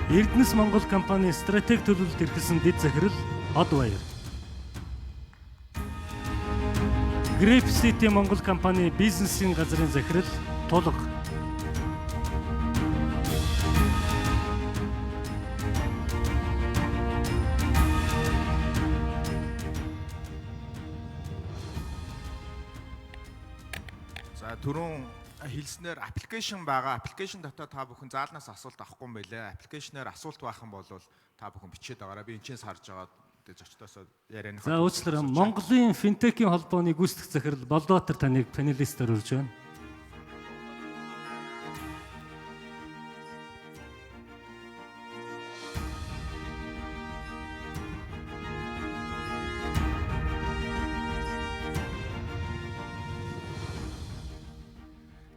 Эрдэнэс Монгол компани стратеги төлөвлөлт эрхэлсэн дэд захирал Одваяр. Grape City Монгол компани бизнесийн газрын захирал Тулга. За, түрүүн хэлснээр application байгаа. Application дотор та бүхэн заалнаас асуулт авахгүй юм байлээ. Application-аар асуулт байх юм бол та бүхэн бичээд байгаарай. Би энэчээс харж байгаа зочдоосоо ярианыхаа. За, уучлаарай. Монголын финтекийн холбооны гүйцэтгэх захирал Болдбаатар таныг панелистээр урьж байна.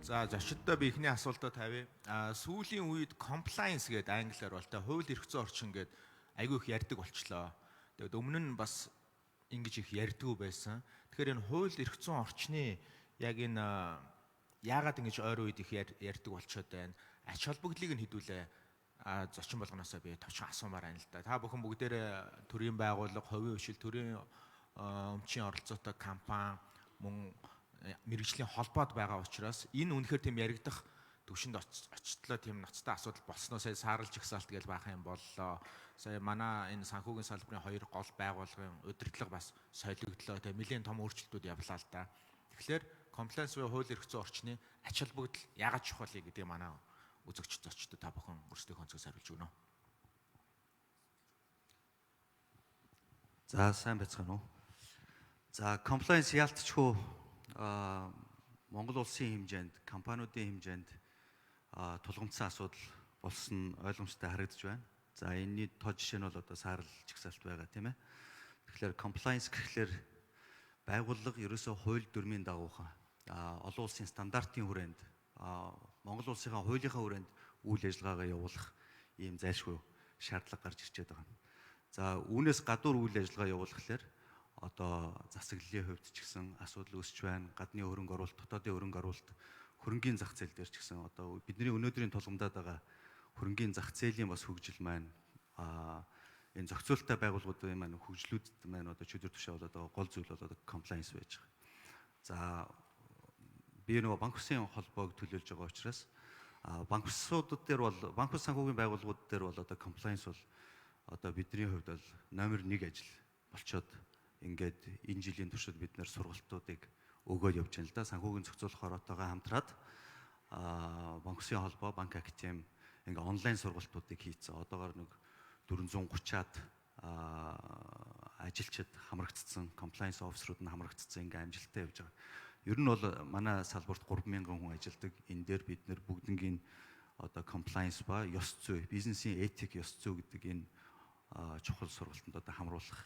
За, зочдтой би эхний асуултаа тавья. Сүүлийн үед compliance гэдэг англиар бол та хууль эрх зүйн орчин гэдэг айгүй их ярьдаг болчлоо. Тэгээд өмнө нь бас ингэж их ярьдгүй байсан. Тэгэхээр энэ хууль эрх зүйн орчны яг энэ яагаад ингэж ойр үед их ярьдаг болчоод байна? Ач холбогдлыг нь хэдүүлээ зочин болгоноосоо би товчхон асуумаар байна л да. Та бүхэн бүгдээрээ төрийн байгууллага, хувийн хвшил, төрийн өмчийн оролцоотой компани мөн мэргэжлийн холбоод байгаа учраас энэ үнэхээр тийм яригдах төвшөнд очтлоо, тийм ноцтой асуудал болсноо сая сааралж жагсаалт гэж баахан юм боллоо. Сая манай энэ санхүүгийн салбарын хоёр гол байгууллагын удирдлага бас солигдлоо. Тэгээ нэлээн том өөрчлөлтүүд явлаа л да. Тэгэхээр compliance буюу хууль эрх зүйн орчны ач холбогдол яагаад чухал вэ гэдгийг манай үзэгч зочдод та бүхэн өөрсдийнхөө өнцгөөс хариулж өгнө. За, сайн байцгаана уу. За, compliance яалтчгүй Монгол улсын хэмжээнд, компаниудын хэмжээнд тулгамдсан асуудал болсон ойлгомжтой харагдаж байна. За, энэний тоо жишээ нь бол одоо саарал жагсаалт байгаа, тийм ээ. Тэгэхээр compliance гэхлээр байгууллага ерөөсөө хууль дүрмийн дагуухан олон улсын стандартын хүрээнд, Монгол улсынхаа хуулийнхаа хүрээнд үйл ажиллагаагаа явуулах ийм зайлшгүй шаардлага гарч ирчээд байгаа. За, үүнээс гадуур үйл ажиллагаа явуулахлаар одоо засаглалын хувьд ч гэсэн асуудал үүсч байна. Гадны хөрөнгө оруулалт, дотоодын хөрөнгө оруулалт, хөрөнгийн зах зээл дээр ч гэсэн одоо бидний өнөөдрийн тулгамдаад байгаа хөрөнгийн зах зээлийн бас хөгжил маань энэ зохицуулалттай байгууллагуудын маань хөгжлүүдэд маань одоо чөдөр тушаа болоод байгаа гол зүйл бол одоо compliance байж байгаа. За, би нөгөө банк усын холбоог төлөөлж байгаа учраас банк усуудад дээр бол, банк ус санхүүгийн байгууллагууд дээр бол одоо compliance бол одоо бидний хувьд бол номер 1 ажил болчоод ингээд энэ жилийн туршид бид нэр сургалтуудыг өгөөд явж байна л да. Санхүүгийн зохицуулах хороотойгоо хамтраад банк усын холбоо, банк академи ингээ онлайн сургалтуудыг хийцэн. Одоогоор нэг 430-аад ажилчид хамрагдсан, compliance officer-ууд нь хамрагдсан, ингээ амжилттай явж байгаа. Ер нь бол манай салбарт 3000 хүн ажилладаг. Энэ дээр бид нэр бүгднгийн одоо compliance ба ёс зүй, бизнесийн этик, ёс зүй гэдэг энэ чухал сургалтанд одоо хамруулах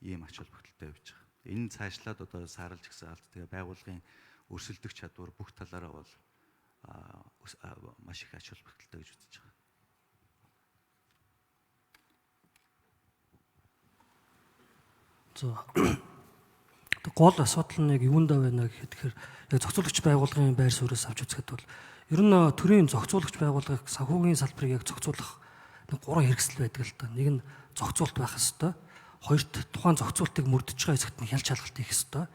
ийм ач холбогдолтой явж байгаа. Энэ цаашлаад одоо сааралж жагсаалт, тэгээ байгууллагын өрсөлдөх чадвар бүх талаараа бол маш их ач холбогдолтой гэж үзэж байгаа. За, гол асуудал нь яг юундаа байна гэхэд, яг зохицуулагч байгууллагын байр сууриас авч үзэхэд бол ер нь төрийн зохицуулагч байгууллагыг, санхүүгийн салбарыг яг зохицуулах нэг гурван хэрэгсэл байдаг л да. Нэг нь зохицуулт байх ёстой. Хоёрт тухайн зохицуултыг мөрдөж байгаа хэсэгт нь хяналт шалгалт хийх ёстой.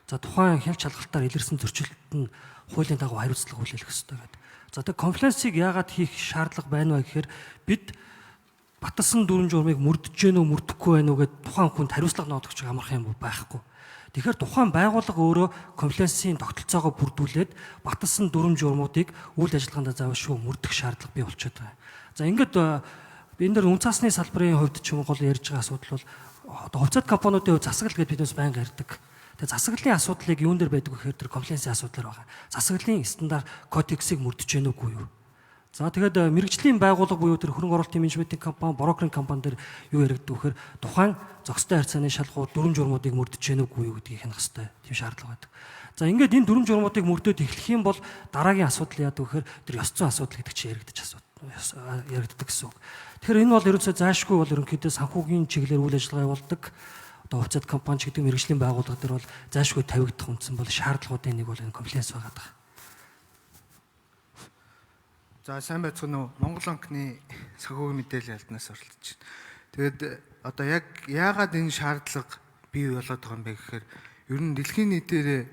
За, тухайн хяналт шалгалтаар илэрсэн зөрчилд нь хуулийн дагуу хариуцлага хүлээх ёстой гэдэг. За, тэг compliance-ыг яагаад хийх шаардлага байна вэ гэхээр бид баталсан дүрэм журмыг мөрдөж гэнэ үү, мөрдөхгүй байна уу гэдээ тухайн хүнд хариуцлага ноодогч амарх юм байхгүй. Тэгэхээр тухайн байгууллага өөрөө compliance-ийн тогтолцоогоо бүрдүүлээд баталсан дүрэм журмуудыг үйл ажиллагаанд заавал мөрдөх шаардлага бий болчиход байгаа. За, ингээд энэ дээр үнэ цаасны салбарын хувьд ч юм гол ярьж байгаа асуудал бол одоо хувьцаат компаниудын хувьд засаглал гэдээ биднээс байнга ярьдаг. Тэгээ засаглалын асуудлыг юун дээр байдаг вэ гэхээр тэр compliance-ийн асуудлаар байгаа. Засаглалын стандарт кодексыг мөрдөж гэнэ үгүй юу? За, тэгээд мэргэжлийн байгууллага буюу тэр хөрөнгө оруулалтын менежментийн компани, брокеринг компани дээр юу яригддаг вэ гэхээр тухайн зохистой харьцааны шалгуур, дүрэм журмуудыг мөрдөж гэнэ үгүй юу гэдгийг хянах хэрэгтэй тийм шаардлага байдаг. За, ингээд энэ дүрэм журмуудыг мөрдөд эхлэх юм бол дараагийн асуудал яадаг вэ гэхээр тэр ёс зүйн асуудал гэдэг чинь яригдчих асуудал яригддаг гэсэн үг. Тэгэхээр энэ бол ерөнхийдөө зайлшгүй бол ерөнхийдөө санхүүгийн чиглэлээр үйл ажиллагаа явуулдаг одоо хувьцаат компани ч гэдэг мэргэжлийн байгууллага дээр бол зайлшгүй тавигдах үндсэн бол шаардлагуудын нэг бол энэ compliance байгаа даа. За, сайн байцгаана уу? Монгол банкны санхүүгийн мэдээллийн албанаас оролцож байна. Тэгээд одоо яг яагаад энэ шаардлага бий болоод байгаа юм бэ гэхээр ер нь дэлхийн нийтээр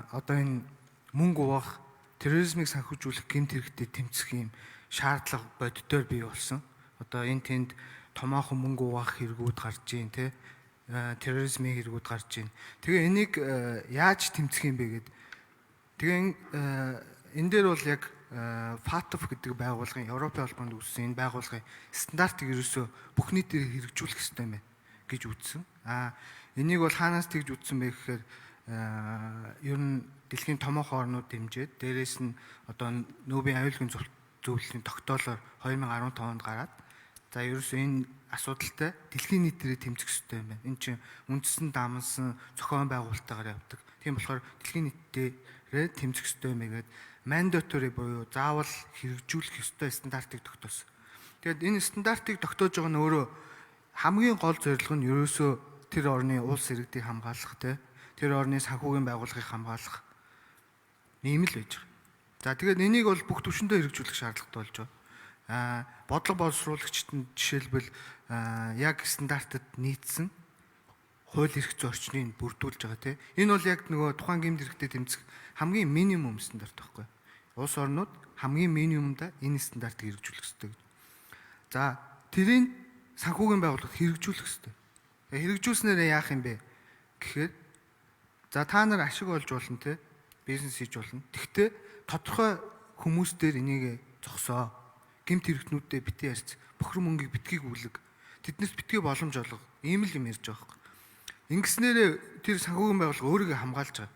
одоо энэ мөнгө угаах, терроризмыг санхүүжүүлэх гэмт хэрэгтэй тэмцэх юм шаардлага бодитоор бий болсон. Одоо энэ тэнд томоохон мөнгө угаах хэрэгүүд гарч ийн, те, терроризмын хэрэгүүд гарч ийн. Тэгээ энийг яаж тэмцэх юм бэ гэд. Тэгээ энэ дээр бол яг FATF гэдэг байгууллагын, Европын холбоонд үүссэн энэ байгууллагын стандартыг ерөөсөө бүх нийтээр хэрэгжүүлэх ёстой юм байна гэж үзсэн. А энийг бол хаанаас тэгж үзсэн бэ гэхээр ер нь дэлхийн томоохон орнууд дэмжиж, дээрэс нь одоо НҮБ-ийн аюулгүй зөвлөлийн тогтоолоор 2015 онд гараад, за, ерөөсөө энэ асуудалтай дэлхийн нийтээрээ тэмцэх ёстой юм байна. Энэ чинь үндсэн дамнасан зохион байгуулалтаагаар явдаг. Тийм болохоор дэлхийн нийтээрээ тэмцэх ёстой юм гээд mandatory буюу заавал хэрэгжүүлэх ёстой стандартыг тогтоосон. Тэгээд энэ стандартыг тогтоож байгаа нь өөрөө хамгийн гол зорилго нь ерөөсөө тэр орны улс иргэдийг хамгаалах, те, тэр орны санхүүгийн байгууллагыг хамгаалах ийм л байж байгаа. За, тэгээд энийг бол бүх түвшиндээ хэрэгжүүлэх шаардлагатай болж байгаа. Бодлого боловсруулагчид нь жишээлбэл яг стандартад нийцсэн хууль эрх зүйн орчныг бүрдүүлж байгаа, тийм. Энэ бол яг нөгөө тухайн гэмт хэрэгтэй тэмцэх хамгийн минимум стандарт байхгүй. Улс орнууд хамгийн минимумда энэ стандартыг хэрэгжүүлэх ёстой гэж. За, тэрийг санхүүгийн байгууллагад хэрэгжүүлэх ёстой. Хэрэгжүүлснээрээ яах юм бэ гэхээр, за, та нар ашиг олж болно, те, бизнес хийж болно. Тэгвэл тодорхой хүмүүс дээр энийг зогсоо. Гэмт хэрэгтнүүдтэй битгий ярьц. Бохир мөнгийг битгий гүйлэг. Тэднээс битгий боломж олго. Ийм л юм ярьж байгаа байхгүй. Ингэснээрээ тэр санхүүгийн байгууллага өөрийгөө хамгаалж байгаа.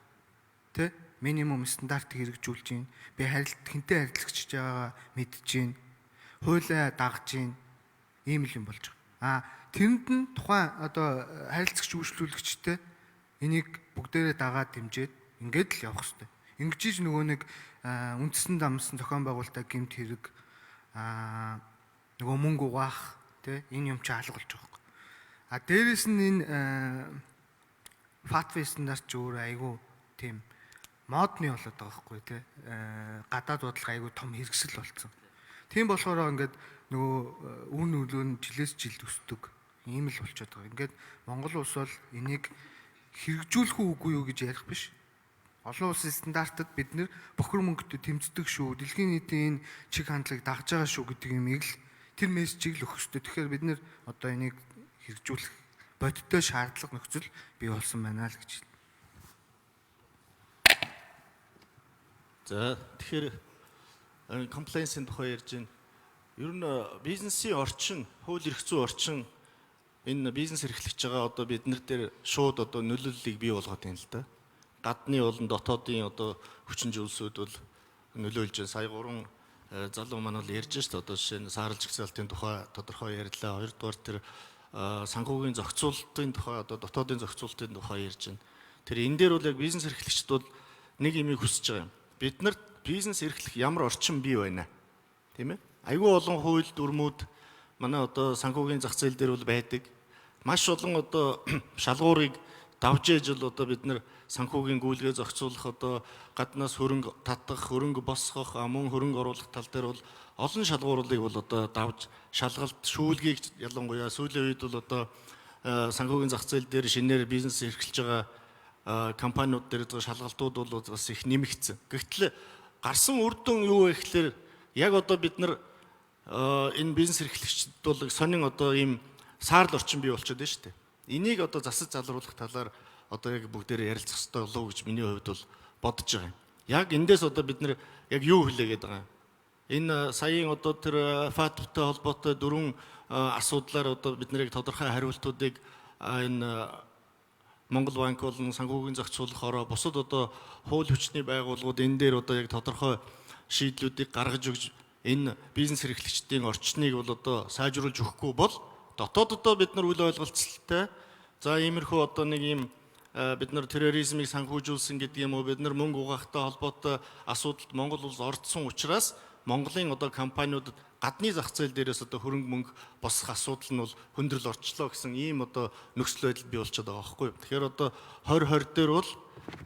Тэ? Минимум стандартыг хэрэгжүүлж байна. Би харилт хэнтэй харилцагч байгаагаа мэдж байна. Хуулиа дагаж байна. Ийм л юм болж байгаа. А тэрэнд нь тухайн одоо харилцагч үйлчлүүлэгчтэй энийг бүгдээрээ дагаад дэмжиж ингээд л явах хэрэгтэй. Ингэж иж нөгөө нэг үндсэн дамсан зохион байгуулалтаа гэмт хэрэг, нөгөө мөнгө угаах, тэ, энэ юм чи алга болж байгаа байхгүй. А дээрэс нь энэ FATF стандарт ч өөр айгүй тийм модны болоод байгаа байхгүй, тэ, гадаад бодлого айгүй том хэрэгсэл болсон. Тийм болохоор ингээд нөгөө үн нөлөө нь жилээс жилд өсдөг. Ийм л болчиход байгаа. Ингээд Монгол улс бол энийг хэрэгжүүлэх үгүй юу гэж ярих биш. Олон улсын стандартад бид нэр бохир мөнгөтэй тэмцдэг шүү. Дэлхийн нийтийн энэ чиг хандлагыг дагж байгаа шүү гэдэг юмыг л, тэр мессежийг л өгөх ёстой. Тэгэхээр бид нэр одоо энийг хэрэгжүүлэх бодиттой шаардлага нөхцөл бий болсон байна л гэж. За, тэгэхээр compliance-ийн тухай ярьж байна. Ер нь бизнесийн орчин, хууль эрх зүйн орчин энэ бизнес эрхлэж байгаа одоо бид нар дээр шууд одоо нөлөөллийг бий болгоод байна л да. Гадны болон дотоодын одоо хүчин зүйлсүүд бол нөлөөлж байна. Сая гурван залуу маань бол ярьж шít, одоо жишээ нь саарал жагсаалтын тухай тодорхой ярьлаа. Хоёрдугаар тэр санхүүгийн зохицуултын тухай, одоо дотоодын зохицуултын тухай ярьж байна. Тэр энэ дээр бол яг бизнес эрхлэгчд бол нэг юмыг хүсэж байгаа юм. Бид нарт бизнес эрхлэх ямар орчин бий байна? Тийм ээ? Айгүй олон хууль дүрмүүд манай одоо санхүүгийн зах зээл дээр бол байдаг. Маш олон одоо шалгуурыг давж ээж л одоо бид нар санхүүгийн гүйлгээ зохицуулах, одоо гаднаас хөрөнгө татах, хөрөнгө босгох, мөн хөрөнгө оруулах тал дээр бол олон шалгуурлыг бол одоо давж шалгалт шүүлгийг ялангуяа сүүлийн үед бол одоо санхүүгийн зах зээл дээр шинээр бизнес эрхэлж байгаа компаниуд дээр шалгалтууд бол бас их нэмэгдсэн. Гэвтэл гарсан үр дүн юу вэ гэхлээр яг одоо бид нар энэ бизнес эрхлэгчд бол сонин одоо ийм саарл орчин бий болчиход байна шүү дээ. Энийг одоо засаж залруулах талаар одоо яг бүгдээрээ ярилцах хэрэгтэй болов уу гэж миний хувьд бол бодож байгаа юм. Яг эндээс одоо бид нар яг юу хүлээгээд байгаа юм? Энэ саяын одоо тэр FATF-тай холбоотой дөрвөн асуудлаар одоо бид нарыг тодорхой хариултуудыг энэ Монгол банк болон санхүүгийн зохицуулах ороо, бусад одоо хууль хүчний байгууллагууд энэ дээр одоо яг тодорхой шийдлүүдийг гаргаж өгч энэ бизнес эрхлэгчдийн орчныг бол одоо сайжруулж өгөхгүй бол дотооддоо бид нар үл ойлголцолтой, за, иймэрхүү одоо нэг юм бид нар терроризмыг санхүүжүүлсэн гэдэг юм уу, бид нар мөнгө угаахтай холбоотой асуудалд Монгол улс орцсон учраас Монголын одоо компаниудад Гадны зах зээл дээрээс одоо хөрөнгө мөнгө босох асуудал нь бол хүндрэл орчлоо гэсэн ийм одоо нөхцөл байдал бий болчиход байгаа байхгүй юу. Тэгэхээр одоо 2020 дээр бол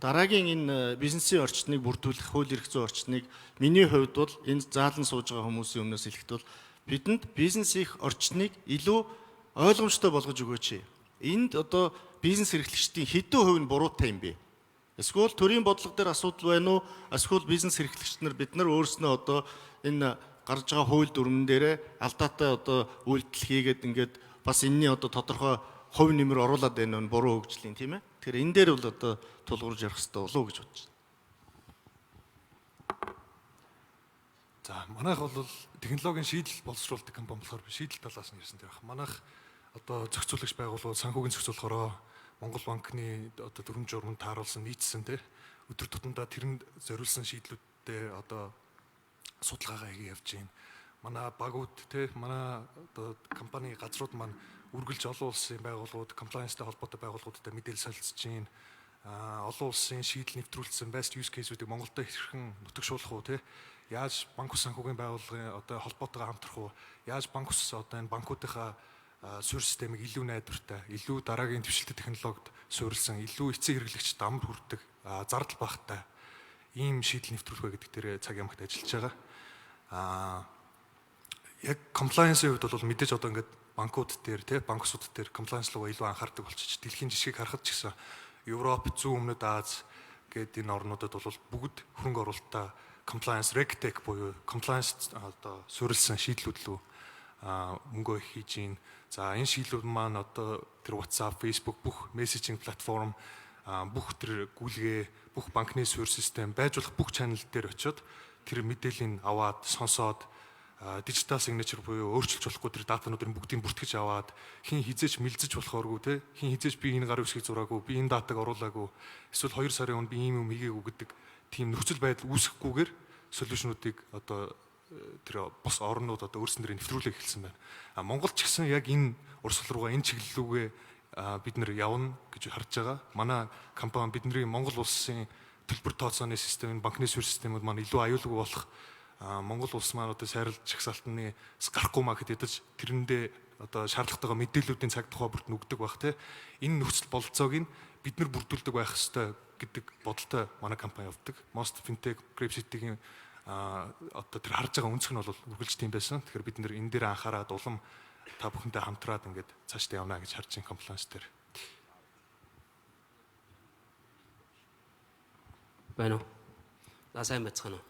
дараагийн энэ бизнесийн орчныг бүрдүүлэх хууль эрх зүйн орчныг миний хувьд бол энэ заалан сууж байгаа хүмүүсийн өмнөөс хэлэхэд бол бидэнд бизнесийн орчныг илүү ойлгомжтой болгож өгөөч. Энд одоо бизнес эрхлэгчдийн хэдэн хувь нь буруутай юм бэ? Эсвэл төрийн бодлого дээр асуудал байна уу? Эсвэл бизнес эрхлэгч нар бид нар өөрснөө одоо энэ гарч байгаа хууль дүрмэн дээрээ алдаатай одоо үйлдэл хийгээд ингээд бас энэний одоо тодорхой хувь нэмэр оруулаад байна нь буруу хөгжлийн, тийм ээ. Тэгэхээр энэ дээр бол одоо тулгуурж ярих хэрэгтэй болов уу гэж бодож байна. За, манайх бол технологийн шийдэл боловсруулдаг компани болохоор би шийдэл талаас нь ярьсан дээр. Манайх одоо зохицуулагч байгууллагууд санхүүгийн зохицуулахороо Монгол банкны одоо дүрэм журманд тааруулсан, нийцсэн, тий, өдөр тутамдаа тэрэнд зориулсан шийдлүүдтэй одоо судалгаагаа хийгээ явж байна. Манай багууд, тий, манай одоо компани газрууд маань үргэлж олон улсын байгууллагууд, compliance-тай холбоотой байгууллагуудтай мэдээлэл солилцож байна. Олон улсын шийдэл нэвтрүүлсэн best use case-үүдийг Монголд хэрхэн нутагшуулах уу, тий, яаж банк ус санхүүгийн байгууллагын одоо холбоотойгоо хамтрах уу, яаж банк ус одоо энэ банкуудынхаа суурь системийг илүү найдвартай, илүү дараагийн дэвшилтэт технологид суурилсан, илүү эцсийн хэрэглэгчид амар хүрдэг, зардал багатай ийм шийдэл нэвтрүүлэх вэ гэдэг дээр цаг ямагт ажиллаж байгаа. Яг compliance-ийн хувьд бол мэдээж одоо ингээд банкуд дээр, тий, банк усуд дээр compliance руу илүү анхаардаг болчих. Дэлхийн жишгийг харахад ч гэсэн Европ, зүүн өмнөд Ази гээд энэ орнуудад бол бүгд хөрөнгө оруулалтаа compliance, regtech буюу compliance одоо суурилсан шийдлүүд лүү мөнгө хийж гин. За, энэ шийдлүүд маань одоо тэр WhatsApp, Facebook, бүх messaging платформ, бүх тэр гүйлгээ, бүх банкны суурь систем байж болох бүх channel дээр очиод тэр мэдээллийг аваад, сонсоод, digital signature буюу өөрчилж болохгүй тэр датануудын бүгдийг бүртгэж аваад, хэн хэзээ ч мэлзэж болохооргүй, те, хэн хэзээ ч би энэ гарын үсгийг зураагүй, би энэ датаг оруулаагүй, эсвэл 2 сарын өмнө би ийм юм хийгээгүй гэдэг тийм нөхцөл байдал үүсэхгүйгээр solution уудыг одоо тэр бус орнууд одоо өөрсөн дээр нэвтрүүлэх эхэлсэн байна. А Монгол ч гэсэн яг энэ урсгал руугаа, энэ чиглэл рүүгээ бид нэр явна гэж харж байгаа. Манай компани бидний Монгол улсын төлбөр тооцооны систем, банкны суурь системүүд маань илүү аюулгүй болох, Монгол улс маань одоо сайрал жагсаалтны гарахгүй маа гэхэд ядаж тэрэндээ одоо шаардлагатайгаа мэдээллүүдийн цаг тухай бүрт нүгдэг байх, те. Энэ нөхцөл бололцоог нь бид нар бүрдүүлдэг байх ёстой гэдэг бодолтой манай компани явдаг. Most Fintech, Grape City-гийн одоо тэр харж байгаа өнцөг нь бол үргэлж тийм байсан. Тэгэхээр бид нэр энэ дээр анхаарад улам та бүхэнтэй хамтраад ингээд цаашдаа явна гэж харж байна compliance дээр. Байна уу? За, сайн байцгаана уу?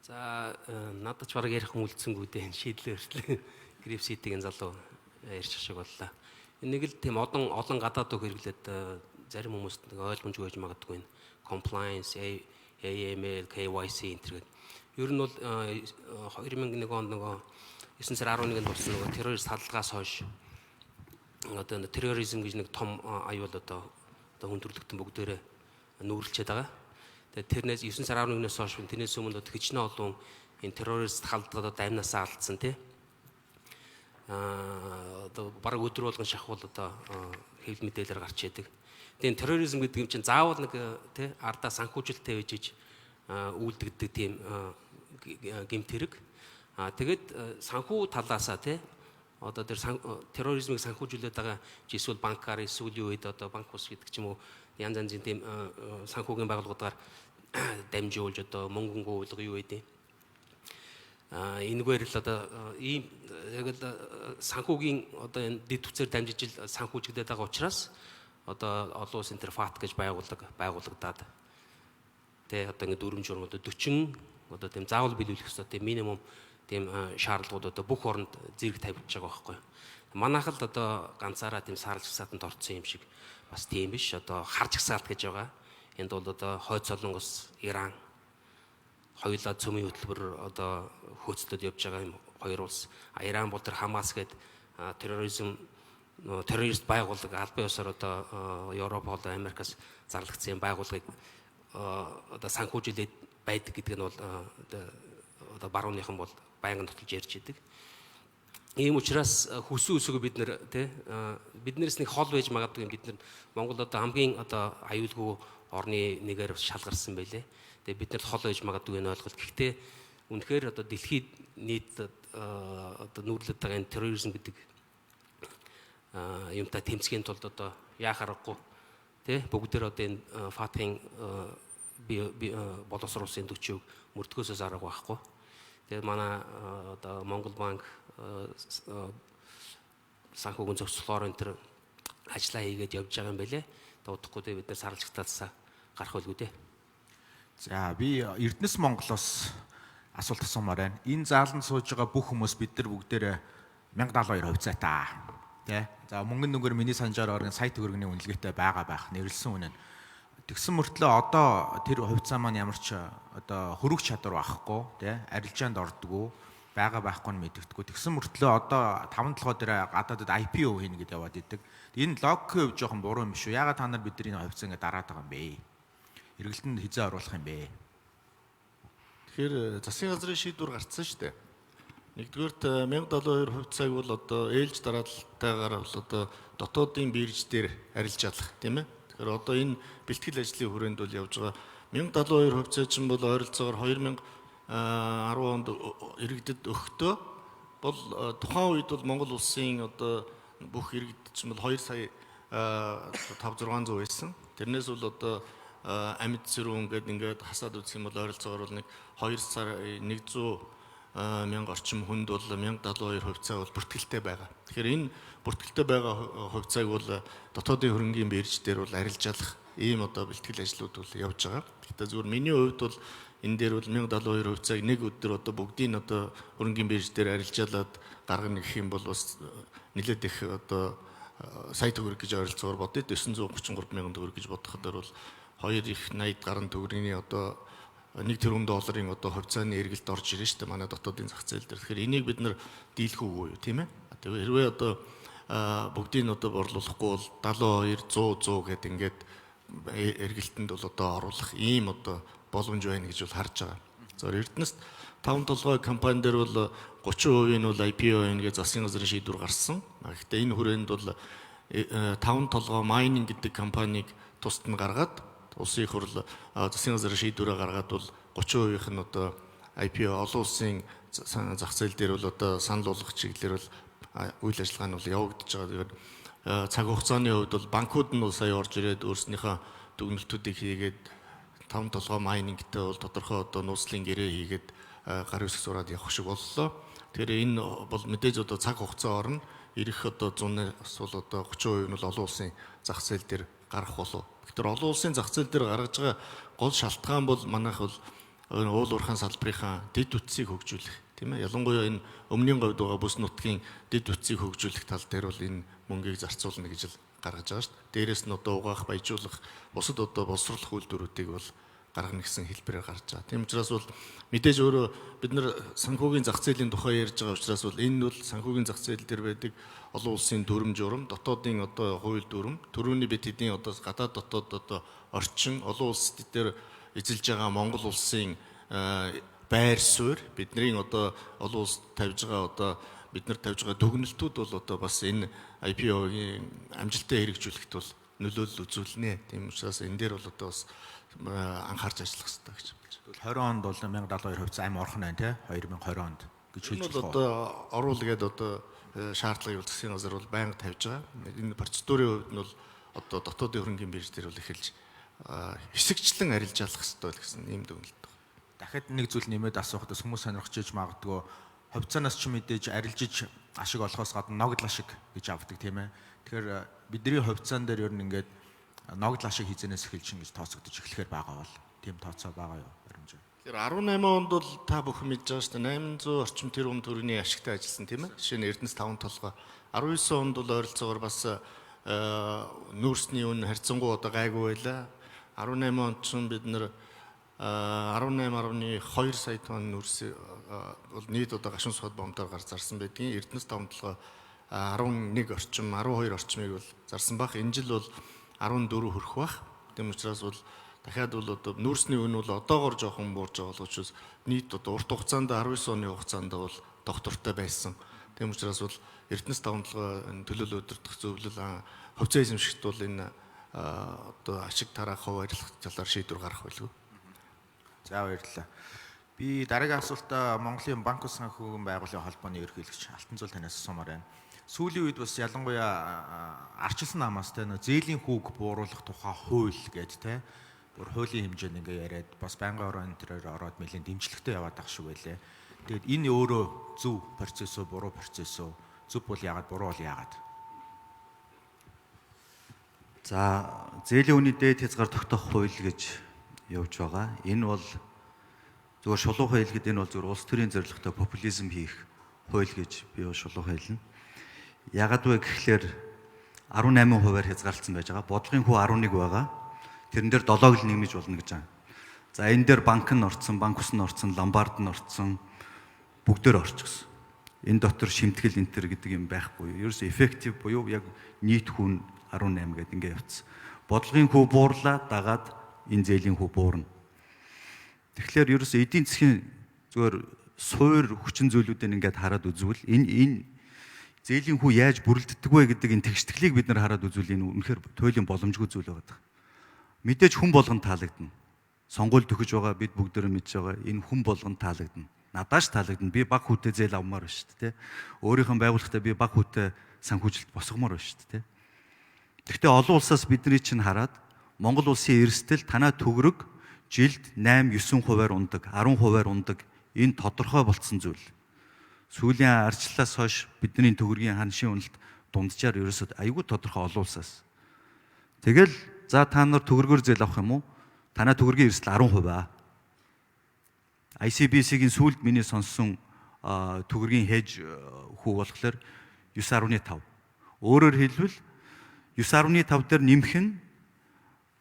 За, надад ч бараг ярих хүн үлдсэнгүй дээ, шийдлээ өртлөө. Grape City-гийн залуу ярьчих шиг боллоо. Нэг л тийм олон олон гадаад үг хэрэглээд зарим хүмүүст нэг ойлгомжгүй байж магадгүй, энэ compliance, AML, KYC энэ төр гэдэг. Ер нь бол 2001 онд нөгөө 9 сарын 11-нд болсон нөгөө террорист хадалгаас хойш одоо терроризм гэж нэг том аюул одоо хүн төрөлхтөн бүгдээрээ нүүрлчээд байгаа. Тэгээд тэрнээс 9 сарын 11-ээс хойш, тэрнээс өмнө одоо хичнээн олон энэ террорист халдлагад одоо амнасаа алдсан, тий. Одоо бараг өдөр болгон шахвал одоо хэвлэл мэдээлэлээр гарч идэг. Тэгээд энэ терроризм гэдэг юм чинь заавал нэг, тий, ардаа санхүүжилттэй байж иж үйлдэгдэг тийм гэмт хэрэг. Тэгээд санхүү талаасаа, тий, одоо тэр терроризмыг санхүүжүүлээд байгаа эсвэл банкар, эсвэл юу үед одоо банк ус гэдэг ч юм уу, янз янзын тийм санхүүгийн байгууллагуудаар дамжуулж одоо мөнгөнгөө уйлга юу гэдэг. Энэгээр л одоо ийм яг л санхүүгийн одоо энэ дэд хүчээр дамжиж л санхүүжигдээд байгаа учраас одоо олон улсын тэр FATF гэж байгууллага байгуулагдаад, тэ, одоо ингэ дүрэм журам одоо 40 одоо тийм заавал биелүүлэх ёстой тийм минимум тийм шаардлагууд одоо бүх оронд зэрэг тавигдж байгаа байхгүй юу. Манайх л одоо ганцаараа тийм саарал жагсаалтанд орсон юм шиг бас тийм биш. Одоо хар жагсаалт гэж байгаа. Энд бол одоо Хойд Солонгос, Иран хоёулаа цөмийн хөтөлбөр одоо хөөцлөд явж байгаа юм хоёр улс. А Иран бол тэр Хамас гээд терроризм, террорист байгууллага, албан ёсоор одоо Европ болон Америкаас зарлагдсан юм байгууллагыг одоо санхүүжүүлээд байдаг гэдэг нь бол одоо барууныхан бол байнгын тотолж ярьж идэг. Ийм учраас хүссэн үсээгөө бид нэр, тий, биднээс нэг хол байж магадгүй, бид нар Монгол одоо хамгийн одоо аюулгүй орны нэгээр шалгарсан байлээ. Тэгээ бид нарт хол байж магадгүй энэ ойлголт. Гэхдээ үнэхээр одоо дэлхийд нийт одоо нүүрлээд байгаа энэ терроризм гэдэг юмтай тэмцэхийн тулд одоо яах аргагүй тий бүгдээр одоо энэ FATF-ын би боловсруулсан 40% мөрдгөөсөөс арга байхгүй. Тэгээд манай одоо Монгол банк санхүүгийн зохицлоор энэ төр ажиллаа хийгээд явж байгаа юм байлээ. Тэгээд удахгүй бид нар сарлжигталсаа гарах байлгүй дээ. За би Эрдэнэс Монголоос асуулт асуумаар байна. Энэ зааланд сууж байгаа бүх хүмүүс бид нар бүгдээрээ 1072 хувьцаатай. Тэ? За мөнгөн дүнгээр миний санджаар орон сая төгрөгийн үнэлгээтэй байгаа байх. Нэрлсэн үнэ нь. Тэгсэн мөртлөө одоо тэр хувьцаа маань ямар ч одоо хөрөх чадвар байхгүй, тэ? Арилжаанд ордгоо, байгаа байхгүй нь мэдэгдэхгүй. Тэгсэн мөртлөө одоо 5 толгой дээр гадаадад IPO хийнэ гэдээ яваад идэг. Энэ логикийн хувьд жоохон буруу юм шүү. Яагаад та нар бидний хувьцаа ингэ дараад байгаа юм бэ? Эргэлтэнд хизээ оруулах юм бэ? Тэгэхээр засгийн газрын шийдвэр гарцсан шүү дээ. Нэгдүгээрт 1072 хувьцааг бол одоо ээлж дараалтайгаар бол одоо дотоодын бирж дээр арилжаалах тийм ээ. Тэгэхээр одоо энэ бэлтгэл ажлын хүрээнд бол явж байгаа 1072 хувьцаа чинь бол ойролцоогоор 2010 онд иргэдэд өгөхдөө бол тухайн үед бол Монгол улсын одоо бүх иргэд чинь бол 2 сая 5 600 байсан. Тэрнээс бол одоо амьд сэрүүн ингээд ингээд хасаад үзэх юм бол ойролцоогоор бол нэг 2 сар 100 мянга орчим хүнд бол 1072 хувьцаа бол бүртгэлтэй байгаа. Тэгэхээр энэ бүртгэлтэй байгаа хувьцааг бол дотоодын хөрөнгийн бирж дээр бол арилжаалах ийм одоо бэлтгэл ажлууд бол явж байгаа. Гэхдээ зүгээр миний хувьд бол энэ дээр бол 1072 хувьцааг нэг өдөр одоо бүгдийг одоо хөрөнгийн бирж дээр арилжаалаад гаргана гэх юм бол бас нэлээд их одоо сая төгрөг гэж ойролцоогоор бодъё. 933 мянган төгрөг гэж бодоход бол 2 их 80 гаруй төгрөгийн одоо 1 тэрбум долларын одоо хувьцааны эргэлт орж ирнэ шүү дээ манай дотоодын зах зээл дээр. Тэгэхээр энийг бид нар дийлэх үгүй юу, тийм ээ? Тэгээ хэрвээ одоо бүгдийг нь одоо борлуулахгүй бол 72 100 100 гэд ингээд эргэлтэнд бол одоо оруулах ийм одоо боломж байна гэж бол харж байгаа. За Эрдэнэс 5 толгой компани дээр бол 30% нь бол IPO байна гэж засгийн газрын шийдвэр гарсан. Гэхдээ энэ хүрээнд бол 5 толгой майнинг гэдэг компанийг тусад нь гаргаад улсын их хурл засгийн газрын шийдвэрээ гаргаад бол 30%-ийнх нь одоо IPO олон улсын зах зээл дээр бол одоо санал болгох чиглэлээр бол үйл ажиллагаа нь бол явагдаж байгаа. Тэгэхээр цаг хугацааны хувьд бол банкуд нь бол сая орж ирээд өөрснийхөө дүгнэлтүүдийг хийгээд 5 толгой майнингтэй бол тодорхой одоо нууцлын гэрээ хийгээд гар үсэг зураад явах шиг боллоо. Тэгэхээр энэ бол мэдээж одоо цаг хугацаа орно. Ирэх одоо 100-аас бол одоо 30% нь бол олон улсын зах зээл дээр гарах болов. Тэгэхээр олон улсын зах зээл дээр гаргаж байгаа гол шалтгаан бол манайх бол уул уурхайн салбарынхаа дэд үтсийг хөгжүүлэх, тийм ээ. Ялангуяа энэ өмнгийн говьд байгаа бүс нутгийн дэд үтсийг хөгжүүлэх тал дээр бол энэ мөнгийг зарцуулна гэж л гаргаж байгаа шүү дээ. Дээрээс нь одоо угаах, баяжуулах, бусад одоо боловсруулах үйлдвэрүүдийг бол гаргана гэсэн хэлбэрээр гарч байгаа. Тийм учраас бол мэдээж өөрөө бид нар санхүүгийн зах зээлийн тухай ярьж байгаа учраас бол энэ бол санхүүгийн зах зээл дээр байдаг олон улсын дүрм журам, дотоодын одоо хууль дүрм, төрөүний бид хэдийн одоо гадаад дотоод одоо орчин, олон улс дээр эзэлж байгаа Монгол улсын байр суурь, бидний одоо олон улс тавьж байгаа одоо бид нар тавьж байгаа дүгнэлтүүд бол одоо бас энэ IPO-гийн амжилттай хэрэгжүүлэхэд бол нөлөөлөл үзүүлнэ. Тийм учраас энэ дээр бол одоо бас анхаарч ажиллах хэрэгтэй гэж бодож байна. 20 онд бол 1072 хувьцаа ам орох нь байна те 2020 онд гэж хэлж байна. Одоо оруул гээд одоо шаардлагыг бол засгийн газар бол байнга тавьж байгаа. Энэ процедурын хувьд нь бол одоо дотоодын хөрөнгийн бирж дээр бол эхэлж хэсэгчлэн арилжаалах хэрэгтэй гэсэн ийм дүгнэлт байна. Дахиад нэг зүйл нэмээд асуухад хүмүүс сонирхож иж магадгүй хувьцаанаас ч мэдээж арилжиж ашиг олохоос гадна ногдол ашиг гэж авдаг тийм ээ. Тэгэхээр бидний хувьцаан дээр ер нь ингээд ногдол ашиг хийзэнээс эхэлж ингэж тооцогдож эхлэхээр байгаа бол тийм тооцоо байгаа юу баримжаа. Тэгэхээр 18 онд бол та бүхэн мэдж байгаа шүү дээ 800 орчим тэрбум төгрөгийн ашигтай ажилласан тийм ээ. Жишээ нь Эрдэнэс 5 толгой. 19 онд бол ойролцоогоор бас нүүрсний үн харьцангуй одоо гайгүй байлаа. 18 онд ч бид нэр 18.2 сая тонн нүүрс бол нийт одоо гашуун сухад бомтоор гар зарсан байдгийн. Эрдэнэс 5 толгой 11 орчим 12 орчмыг бол зарсан бах. Энэ жил бол 14 хүрэх бах. Тийм учраас бол дахиад бол одоо нүүрсний үн бол одоогор жоохон буурж байгаа учраас нийт одоо урт хугацаанд 19 оны хугацаанд бол доктортой байсан. Тийм учраас бол Эрдэнэс 5 толгой төлөөлөл удирдах зөвлөл хувьцаа эзэмшигт бол энэ одоо ашиг тараах хувь арилгах талаар шийдвэр гаргах байлгүй. За баярлалаа. Би дараагийн асуултаа Монголын банк ус санхүүгийн байгууллагын холбооны ерөнхийлөгч Алтанзуул танаас асуумаар байна. Сүүлийн үед бас ялангуяа арчилсан намаас те нөө зээлийн хүүг бууруулах тухай хууль гээд те бүр хуулийн хэмжээнд ингээ яриад бас байнгын орон энэ төрөөр ороод нэлийн дэмжлэгтэй яваад ах шиг байлээ. Тэгээд энэ өөрөө зөв процесс үү, буруу процесс үү? Зөв бол яагаад, буруу бол яагаад? За, зээлийн үний дээд хязгаар тогтоох хууль гэж явж байгаа. Энэ бол зүгээр шулуухан хэлэхэд энэ бол зүгээр улс төрийн зорилготой популизм хийх хууль гэж би бол шулуухан хэлнэ. Яагаад вэ гэхлээр 18%-аар хязгаарлалцсан байж байгаа. Бодлогын хүү 11 байгаа. Тэрэн дээр 7-ыг л нэмж болно гэж байгаа. За, энэ дээр банк нь орцсон, банк ус нь орцсон, ломбард нь орцсон, бүгдээр орчихсон. Энэ дотор шимтгэл энэ төр гэдэг юм байхгүй. Ерөөсөө effective буюу яг нийт хүн 18 гэдэг ингээ явцсан. Бодлогын хүү буурлаа, дагаад энэ зээлийн хүү буурна. Тэгэхээр ерөөсөө эдийн засгийн зүгээр суур хүчин зүйлүүдийг ингээд хараад үзвэл энэ зээлийн хүү яаж бүрэлддэг вэ гэдэг энэ тэгштгэлийг бид нар хараад үзвэл энэ үнэхээр туйлын боломжгүй зүйл байгаа. Мэдээж хүн болгон таалагдана. Сонгуул төхөж байгаа бид бүгдээрээ мэдж байгаа энэ хүн болгон таалагдана. Надаас таалагдана. Би баг хүүтэй зээл авмаар байна шүү дээ. Өөрийнхөө байгууллагатай би баг хүүтэй санхүүжилт босгомоор байна шүү дээ. Гэхдээ олон улсаас бидний чинь хараад Монгол улсын эрсдэл танаа төгрөг жилд 8 9%-аар ундаг, 10%-аар ундаг. Энэ тодорхой болцсон зүйл. Сүүлийн арчлалаас хойш бидний төгрөгийн ханшийн уналт дунджаар ерөөсөд айгүй тодорхой олон улсаас. Тэгэл за та нар төгрөгөөр зээл авах юм уу? Танаа төгрөгийн эрсдэл 10% аа. ICBC-гийн сүүлд миний сонссон төгрөгийн хэж хүү болохоор 9.5. Өөрөөр хэлбэл 9.5 дээр нэмэх нь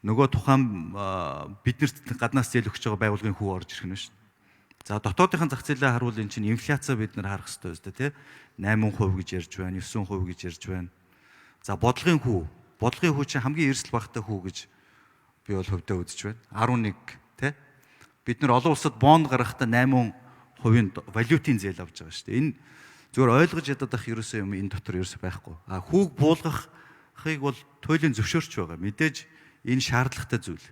нөгөө тухайн биднэрт гаднаас зээл өгч байгаа байгууллагын хүү орж ирэх нь шүү дээ. За, дотоодынхын зах зээлээ харуул эн чинь инфляци бид нар харах хэрэгтэй үстэй тий. 8% гэж ярьж байна, 9% гэж ярьж байна. За, бодлогын хүү, бодлогын хүү чинь хамгийн эрсдэл багатай хүү гэж би бол хувьдаа үзэж байна. 11 тий. Бид нар олон улсад бонд гаргахдаа 8%-ийн валютын зээл авч байгаа шүү дээ. Энэ зүгээр ойлгож ядаад ах ерөөсөө юм энэ дотор ерөөсөө байхгүй. А хүүг буулгахыг бол туйлын зөвшөөрч байгаа. Мэдээж энэ шаардлагатай зүйл.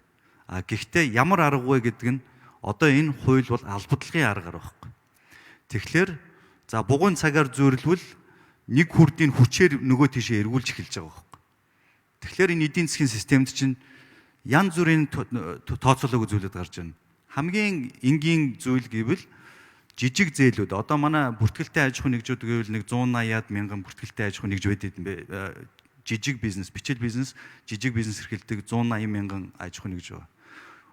А гэхдээ ямар арга вэ гэдэг нь одоо энэ хууль бол албадлагын аргаар байхгүй. Тэгэхээр за бугуйн цагаар зүйрлвэл нэг хүрдийн хүчээр нөгөө тийшээ эргүүлж эхэлж байгаа байхгүй. Тэгэхээр энэ эдийн засгийн системд чинь янз бүрийн тооцоолоогүй зүйлүүд гарч ирнэ. Хамгийн энгийн зүйл гэвэл жижиг зээлүүд. Одоо манай бүртгэлтэй аж ахуй нэгжүүд гэвэл нэг 180-аад мянган бүртгэлтэй аж ахуй нэгж байдаг юм бэ. Жижиг бизнес, бичил бизнес, жижиг бизнес эрхэлдэг 180 мянган аж ахуй нэгж байгаа.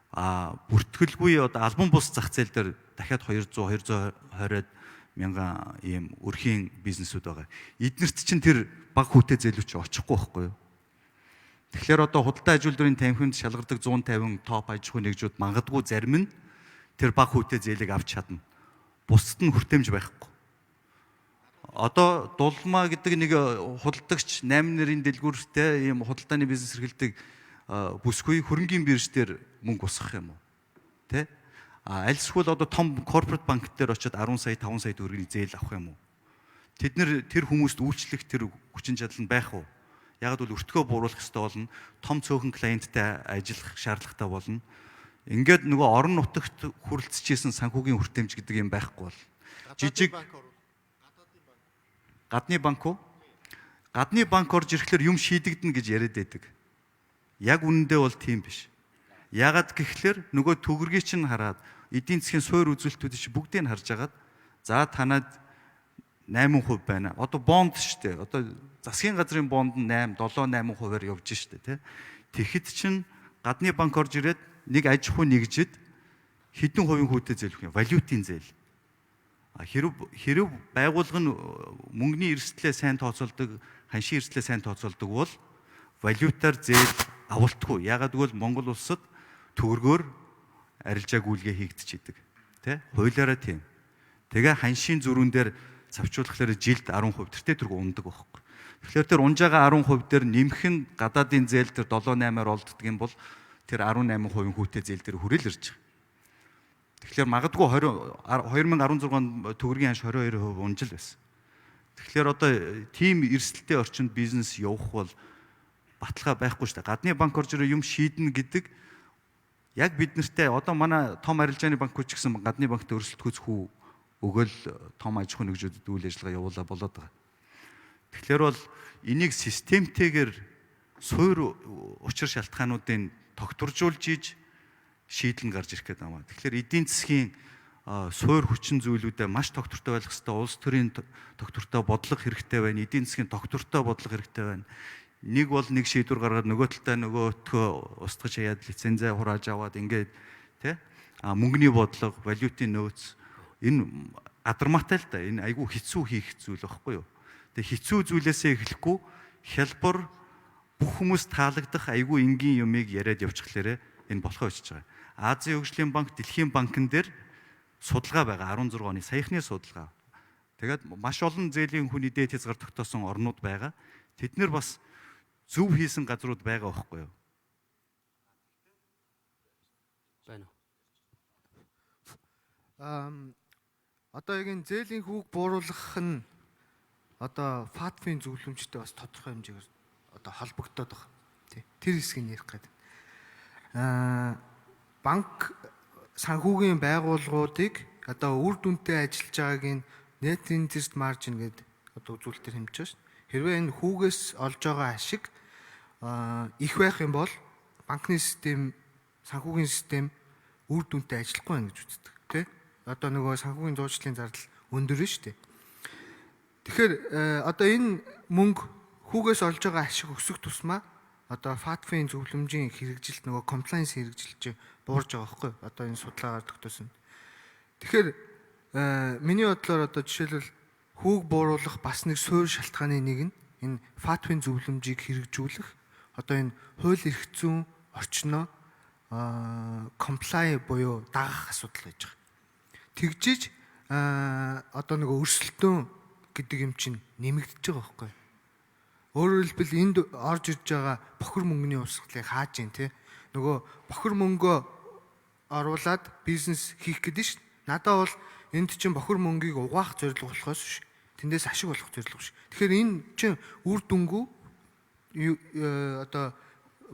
А бүртгэлгүй одоо албан бус зах зээл дээр дахиад 200 220-од мянган ийм өрхийн бизнесүүд байгаа. Эднэрт чинь тэр баг хүүтэй зээлүүд чи очихгүй байхгүй юу? Тэгэхээр одоо худалдаа аж үйлдвэрийн танхимд шалгардаг 150 топ аж ахуй нэгжүүд магадгүй зарим нь тэр баг хүүтэй зээлийг авч чадна. Бусдад нь хүртээмж байхгүй. Одоо дулмаа гэдэг нэг худалдагч 8 нэрийн дэлгүүртэй ийм худалдааны бизнес эрхэлдэг бүсгүй хөрөнгийн бирж дээр мөнгө босгох юм уу? Тэ? А альсгүй одоо том корпорат банк дээр очиод 10 сая 5 сая төгрөгийн зээл авах юм уу? Тэд нэр тэр хүмүүст үйлчлэх тэр хүчин чадал нь байх уу? Яг бол өртгөө бууруулах хэрэгтэй болно. Том цөөхөн клиенттэй ажиллах шаардлагатай болно. Ингээд нөгөө орон нутагт хүрэлцэжсэн санхүүгийн хүртээмж гэдэг юм байхгүй бол. Жижиг гадны банк уу? Гадны банк орж ирэхлээр юм шийдэгдэнэ гэж яриад байдаг. Яг үнэндээ бол тийм биш. Яагаад гэхлээр нөгөө төгрөгийг чинь хараад эдийн засгийн суур үзүүлэлтүүдийг чи бүгдийг нь харж агаад за танад 8% байна. Одоо бонд шүү дээ. Одоо засгийн газрын бонд нь 8, 7, 8%-аар явж штэ тий. Тэгэхэд чинь гадны банк орж ирээд нэг аж ахуй нэгжид хэдэн хувийн хүүтэй зээлэх юм? Валютын зээл. Хэрв байгууллага нь мөнгөний эрсдлээ сайн тооцоолдог, ханшийн эрсдлээ сайн тооцоолдог бол валютаар зээл авалтгүй. Яагаад гэвэл Монгол улсад төгрөгөөр арилжаа гүйлгээ хийгдчихэдэг. Тэ? Хуулиараа тийм. Тэгээ ханшийн зүрүүн дээр цавчуулахлаар жилд 10% тэртээ тэргүй ундаг байхгүй. Тэгэхээр тэр унж байгаа 10% дээр нэмэх нь гадаадын зээл тэр 7 8-аар олддог юм бол тэр 18% хүүтэй зээл дээр хүрээл ирж байгаа. Тэгэхээр магадгүй 20 2016 онд төгрөгийн ханш 22% унжил байсан. Тэгэхээр одоо тийм эрсдэлтэй орчинд бизнес явах бол баталгаа байхгүй шүү дээ. Гадны банк орж ирээ юм шийднэ гэдэг Яг бид нартэй одоо манай том арилжааны банкуд ч гэсэн гадны банктай өрсөлдөхүйц хүү өгөөл том аж ахуйн нэгжүүдэд үйл ажиллагаа явуулаа болоод байгаа. Тэгэхээр бол энийг системтэйгээр суур учир шалтгаануудыг тогтворжуулж иж шийдэл нь гарч ирэх гээд байна. Тэгэхээр эдийн засгийн суур хүчин зүйлүүдэд маш тогтвортой байх хэрэгтэй, улс төрийн тогтвортой бодлого хэрэгтэй байна, эдийн засгийн тогтвортой бодлого хэрэгтэй байна. Нэг бол нэг шийдвэр гаргаад нөгөө талдаа нөгөөтгөө устгаж хаяад лицензээ хурааж аваад ингээд тий мөнгөний бодлого, валютын нөөц энэ адармаатай л да. Энэ айгүй хэцүү хийх зүйл байхгүй юу? Тэгээ хэцүү зүйлээсээ эхлэхгүй хялбар бүх хүмүүс таалагдах айгүй энгийн юмыг яриад явчихлаарэ энэ болохоо өчөж байгаа. Азийн хөгжлийн банк, Дэлхийн банкн дээр судалгаа байгаа 16 оны саяхны судалгаа. Тэгээд маш олон зээлийн хүний дээд хязгаар тогтоосон орнууд байгаа. Тэд нэр бас зөв хийсэн газрууд байгаа байхгүй юу? Байна уу? Одоо яг энэ зээлийн хүүг бууруулах нь одоо FATF-ийн зөвлөмжтэй бас тодорхой хэмжээгээр одоо холбогдоод байгаа. Тий. Тэр хэсгийг ярих гэдэг. Банк санхүүгийн байгууллагуудыг одоо үр дүнтэй ажиллаж байгааг нь net interest margin гэдэг одоо үзүүлэлтээр хэмжиж байгаа шүү. Хэрвээ энэ хүүгээс олж байгаа ашиг их байх юм бол банкны систем, санхүүгийн систем үр дүнтэй ажиллахгүй байна гэж үздэг, тий? Одоо нөгөө санхүүгийн зуучлалын зардал өндөр нь шүү дээ. Тэгэхээр одоо энэ мөнгө хүүгээс олж байгаа ашиг өсөх тусмаа одоо FATF-ийн зөвлөмжийн хэрэгжилт нөгөө compliance хэрэгжилж буурж байгаа байхгүй одоо энэ судалгаагаар тогтоосон. Тэгэхээр миний бодлоор одоо жишээлбэл хүүг бууруулах бас нэг суурь шалтгааны нэг нь энэ FATF-ийн зөвлөмжийг хэрэгжүүлэх одоо энэ хууль эрх зүйн орчноо comply буюу дагах асуудал байж байгаа. Тэгжиж одоо нөгөө өрсөлдөөн гэдэг юм чинь нэмэгдэж байгаа байхгүй. Өөрөөр хэлбэл энд орж ирж байгаа бохир мөнгөний урсгалыг хааж ийн те. Нөгөө бохир мөнгөө оруулаад бизнес хийх гэдэг нь шүү. Надад бол энд чинь бохир мөнгийг угаах зорилго болохоос биш. Тэндээс ашиг болох зорилго биш. Тэгэхээр энэ чинь үр дүнгүй одоо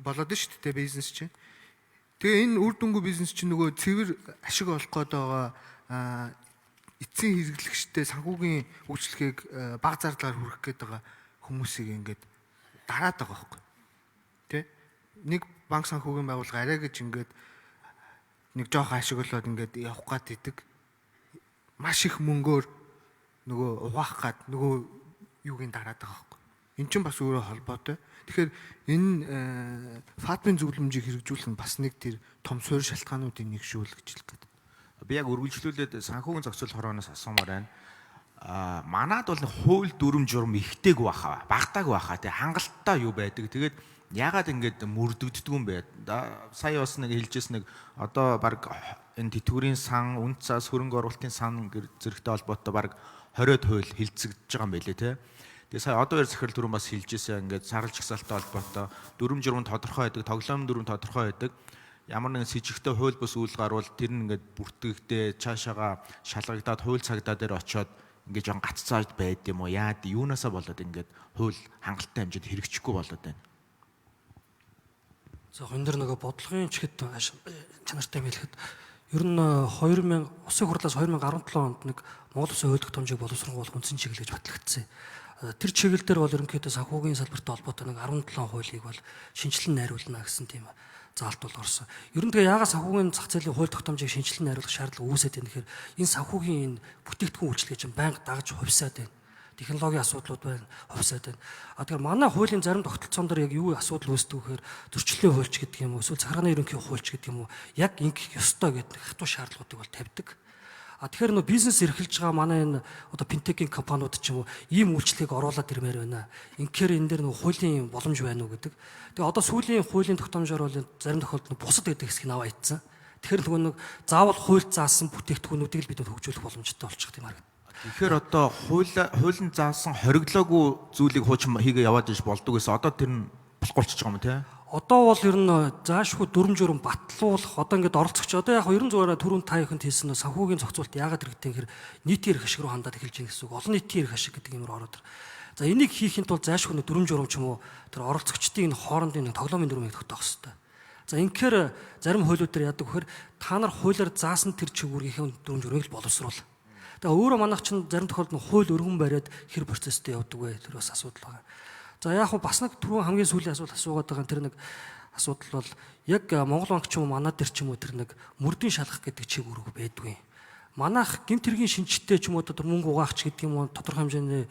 болоод шүү дээ бизнес чинь. Тэгээ энэ үр дүнгүй бизнес чинь нөгөө цэвэр ашиг олох гээд байгаа эцсийн хэрэглэгчтэй санхүүгийн үйлчлэгийг бага зардлаар хүргэх гээд байгаа хүмүүсийг ингээд дараад байгаа байхгүй. Тэ? Нэг банк санхүүгийн байгууллага арай гэж ингээд нэг жоох ашиг болоод ингээд явах гад идэг. Маш их мөнгөөр нөгөө угаах гад нөгөө юуг нь дараад байгаа байхгүй. Эн чинь бас өөрөө холбоотой. Тэгэхээр энэ FATF-ын зөвлөмжийг хэрэгжүүлэх нь бас нэг тэр том суурь шалтгаануудын нэг шүү л гэж хэлэх гээд. Би яг үргэлжлүүлээд санхүүгийн зохицол хорооноос асуумаар байна. Манад бол хууль дүрм журм ихтэйг баха, багтааг баха тий хангалттай юу байдаг. Тэгээд ягаад ингэж мөрдөгддөг юм бэ? Сая бас нэг хэлжсэн нэг одоо баг энэ тэтгэврийн сан, үн цаас хөрөнгө оруулалтын сан зэрэгтэй холбоотой баг 20-од хууль хилцэгдэж байгаа юм байлээ тий. Тэгээ сая одоо хоёр захирал түрүүн бас хэлжсэн ингээд сарал жагсаалтай холбоотой дүрм журм тодорхой байдаг, тоглоом дүрм тодорхой байдаг. Ямар нэгэн сэжигтэй хууль бус үйл гарвал тэр нь ингээд бүртгэгдээ цаашаага шалгагдаад хууль цагдаа дээр очиод ингээд жоон гаццаад байд юм уу? Яад юунаасаа болоод ингээд хууль хангалттай хэмжээнд хэрэгжихгүй болоод байна. За энэ дэр нөгөө бодлогын чихэд чанартай юм хэлэхэд ер нь 2000 Усын хурлаас 2017 онд нэг Монгол Улсын хууль тогтоомжийг боловсруулах үндсэн чиглэл гэж батлагдсан. Тэр чиглэл дээр бол ерөнхийдөө санхүүгийн салбартай холбоотой нэг 17 хуулийг бол шинжилэн найруулна гэсэн тийм заалт бол орсон. Ер нь тэгээ яагаад санхүүгийн зах зээлийн хууль тогтоомжийг шинжилэн найруулах шаардлага үүсээд байна гэхээр энэ санхүүгийн энэ бүтээгдэхүүн үйлчилгээ чинь байнга дагаж хувьсаад байна. Технологийн асуудлууд байна, хувьсаад байна. А тэгэхээр манай хуулийн зарим тогтолцоон дээр яг юу асуудал үүсдэг вэ гэхээр зөрчлийн хуульч гэдэг юм уу, эсвэл захиргааны ерөнхий хуульч гэдэг юм уу, яг ингэх ёстой гэдэг хатуу шаардлагуудыг бол тавьдаг. А тэгэхээр нөө бизнес эрхэлж байгаа манай энэ одоо финтекийн компаниуд ч юм уу ийм үйлчлэгийг оруулаад ирмээр байна. Инхээр энэ дээр нөө хуулийн боломж байна уу гэдэг. Тэгээ одоо сүүлийн хуулийн тогтоомжоор бол зарим тохиолдолд бусад гэдэг хэсгийг аваа ицсэн. Тэгэхээр нөгөө нэг заавал хууль заасан бүтээгдэхүүнүүдийг л бид хөгжүүлэх боломжтой болчих юм харагдав. Тэгэхээр одоо хуулийн заасан хориглоогүй зүйлийг хуучин хийгээ яваад иж болдог гэсэн. Одоо тэр нь болохгүй болчихж байгаа юм тий. Одоо бол ер нь заашгүй дүрм журм батлуулах одоо ингээд оролцогч одоо яг ерөн зүгээр түрүүн та ихэнд хэлсэн нь санхүүгийн зохицуулалт яагаад хэрэгтэй гэхээр нийтийн эрх ашиг руу хандаад эхэлж байгаа гэсэн үг. Олон нийтийн эрх ашиг гэдэг юмар ороод ир. За энийг хийхин тулд заашгүй дүрм журм ч юм уу тэр оролцогчдын энэ хоорондын тоглоомын дүрмийг тогтоох хэрэгтэй. За инхээр зарим хуулиуд дээр яадаг вэхээр та нар хуулиар заасан тэр чигүүрийнхээ дүрм журмыг л боловсруул. Тэгээ өөрөө манайх чинь зарим тохиолдолд хууль өргөн бариад хэр процесстэй явдаг вэ? Тэр бас асуудал байгаа. За яг хуу бас нэг түрүүн хамгийн сүүлийн асуулт асуугаад байгаа тэр нэг асуудал бол яг Монгол банк ч юм уу манай дээр ч юм уу тэр нэг мөрдийн шалгах гэдэг чиг үүрэг байдгүй. Манайх гэмт хэргийн шинжтэй ч юм уу одоо мөнгө угаагч гэдэг юм уу тодорхой хэмжээний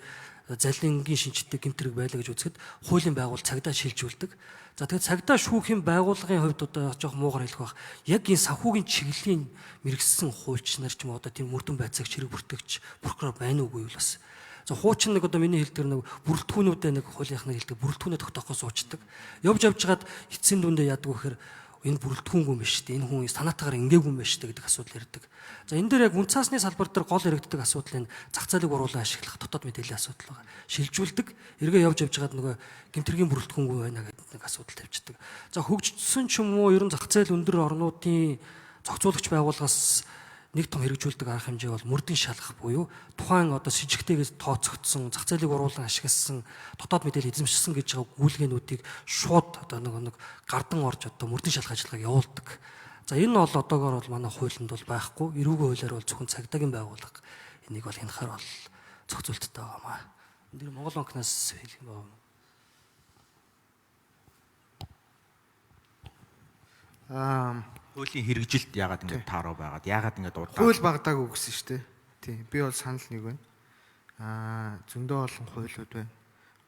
залингийн шинжтэй гэмт хэрэг байлаа гэж үзэхэд хуулийн байгуул цагдаа шилжүүлдэг. За тэгэхээр цагдаа шүүхийн байгууллагын хувьд одоо жоох муугар хэлэх бах. Яг энэ санхүүгийн чиглэлийн мэрэгсэн хуульч нар ч юм уу одоо тийм мөрдөн байцаагч, хэрэг бүртгэгч, прокурор байна уугүй юу бас. За хуучин нэг одоо миний хэлдэг нэг бүрэлдэхүүнүүдээ нэг хуулийнхныг хэлдэг бүрэлдэхүүнээ тогтоохгүй суучдаг. Явж явжгаад эцсийн дүндээ яадаг вэхээр энэ бүрэлдэхүүнгүй юм биш үү? Энэ хүн санаатаагаар ингээгүй юм биш үү гэдэг асуудал ярьдаг. За энэ дээр яг үн цаасны салбар дээр гол яригддаг асуудал энэ зах зээлийг уруулан ашиглах дотоод мэдээллийн асуудал байгаа. Шилжүүлдэг, эргээ явж явжгаад нөгөө гэмтэргийн бүрэлдэхүүнгүй байна гэдэг нэг асуудал тавьчихдаг. За хөгжсөн ч юм уу ер нь зах зээл өндөр орнуудын зохицуулагч байгууллагаас нэг том хэрэгжүүлдэг арга хэмжээ бол мөрдөн шалгах буюу тухайн одоо сэжигтэйгээс тооцогдсон, зах зээлийг уруулан ашигласан, дотоод мэдээлэл эзэмшсэн гэж байгаа гүйлгээнүүдийг шууд одоо нэг гардан орж одоо мөрдөн шалгах ажиллагааг явуулдаг. За энэ бол одоогоор бол манай хуулинд бол байхгүй. Эрүүгийн хуулиар бол зөвхөн цагдаагийн байгууллага энийг бол хянахаар бол зохицуулттай байгаа маа. Энэ дэр Монгол банкнаас хэлэх юм байна. Хуулийн хэрэгжилт яагаад ингэж тааруу байгаад яагаад ингэж удаа Хууль багадаагүй гэсэн шүү дээ. Тийм. Би бол санал нэг байна. Зөндөө олон хуулиуд байна.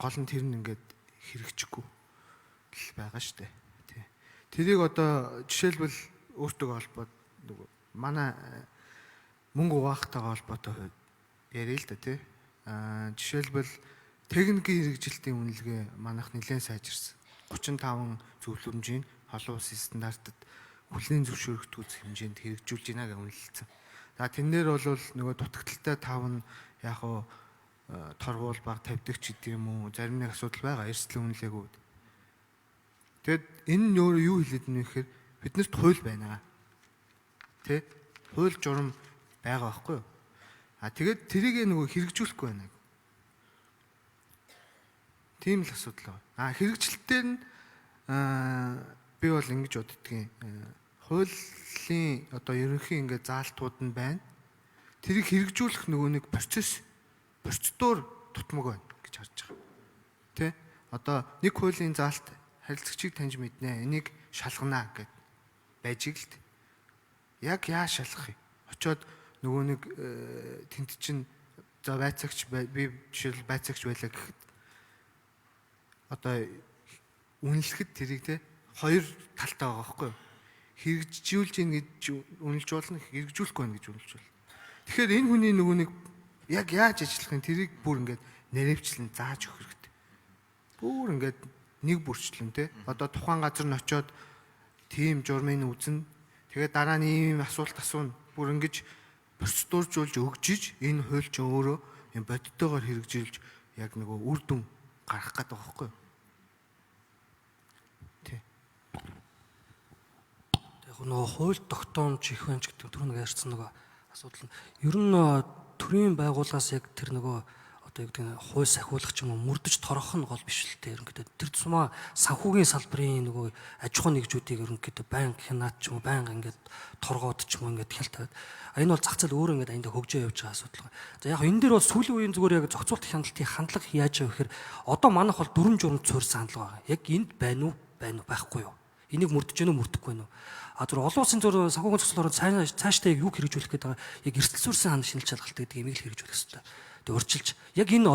Гол нь тэр нь ингээд хэрэгжихгүй л байгаа шүү дээ. Тийм. Тэрийг одоо жишээлбэл өөртөө холбоод нөгөө манай мөнгө угаахтайгаа холбоотой яриа л да тий. Жишээлбэл техникийн хэрэгжилтийн үнэлгээ манайх нэлээд сайжирсан. 35 зөвлөмжийн олон улсын стандартад хүлээн зөвшөөрөгдөх хэмжээнд хэрэгжүүлж байна гэж үнэлсэн. За тэрнэр бол нөгөө дутагдaltaй тав нь яг уу торгуул баг тавьдаг ч гэдэг юм уу зарим нэг асуудал байгаа эрсдэл үнэлээгүй. Тэгэд энэ нь өөрөө юу хэлээд байна вэ гэхээр биднэрт хууль байна. Тэ? Хууль журам байгаа байхгүй юу? А тэгээд тэрийг нөгөө хэрэгжүүлэхгүй байна. Тийм л асуудал байна. А хэрэгжилтээр нь би бол ингэж боддгийн. Хуулийн одоо ерөнхий ингээд заалтууд нь байна. Тэрийг хэрэгжүүлэх нөгөө нэг процесс, процедур тутмаг байна гэж харж байгаа. Тэ? Одоо нэг хуулийн заалт харилцагчийг таньж мэднэ. Энийг шалганаа гэд байж игэлт. Яг яа шалгах юм? Очоод нөгөө нэг тэнд чинь за байцаагч би жишээл байцаагч байлаа гэхэд одоо үнэлэхэд тэрийг те хоёр талтай байгаа байхгүй юу? Хэрэгжүүлж ийн гэж үнэлж болно, хэрэгжүүлэхгүй байна гэж үнэлж болно. Тэгэхээр энэ хүний нөгөө нэг яг яаж ажиллах юм тэрийг бүр ингээд нэрвчлэн зааж өгөх хэрэгтэй. Бүр ингээд нэг бүрчлэн те. Одоо тухайн газар нь очиод тийм журмын үзнэ. Тэгээд дараа нь ийм асуулт асууна. Бүр ингэж процедуржуулж өгчиж энэ хууль чинь өөрөө юм бодтойгоор хэрэгжүүлж яг нөгөө үр дүн гаргах гэдэг байгаа байхгүй юу? Тий. Яг нөгөө хууль тогтоомж их байна ч гэдэг түрүү нэг ярьсан нөгөө асуудал нь ер нь төрийн байгууллагаас яг тэр нөгөө одоо юу гэдэг нь хууль сахиулах ч юм уу мөрдөж торох нь гол биш л дээ ерөнхийдөө тэр тусмаа санхүүгийн салбарын нөгөө аж ахуйн нэгжүүдийг ерөнхийдөө байнга хянаат ч юм уу байнга ингээд торгоод ч юм уу ингээд хял тавиад а энэ бол зах зээл өөрөө ингээд аяндаа хөгжөө явж байгаа асуудал. За яг энэ дээр бол сүүлийн үеийн зүгээр яг зохицуулт хяналтын хандлага яаж вэ гэхээр одоо манайх бол дүрм журмд суурьсан хандлага байгаа. Яг энд байна уу байна уу байхгүй юу? Энийг мөрдөж гэнэ үү мөрдөхгүй вэ? А зүр олон улсын зүр санхүүгийн зохицол орон цаашдаа яг юу хэрэгжүүлэх гээд байгаа яг эрсдэл суурьсан шинжилж шалгалт гэдэг имийг л хэрэгжүүлэх хэрэгтэй. Тэг урьдчилж яг энэ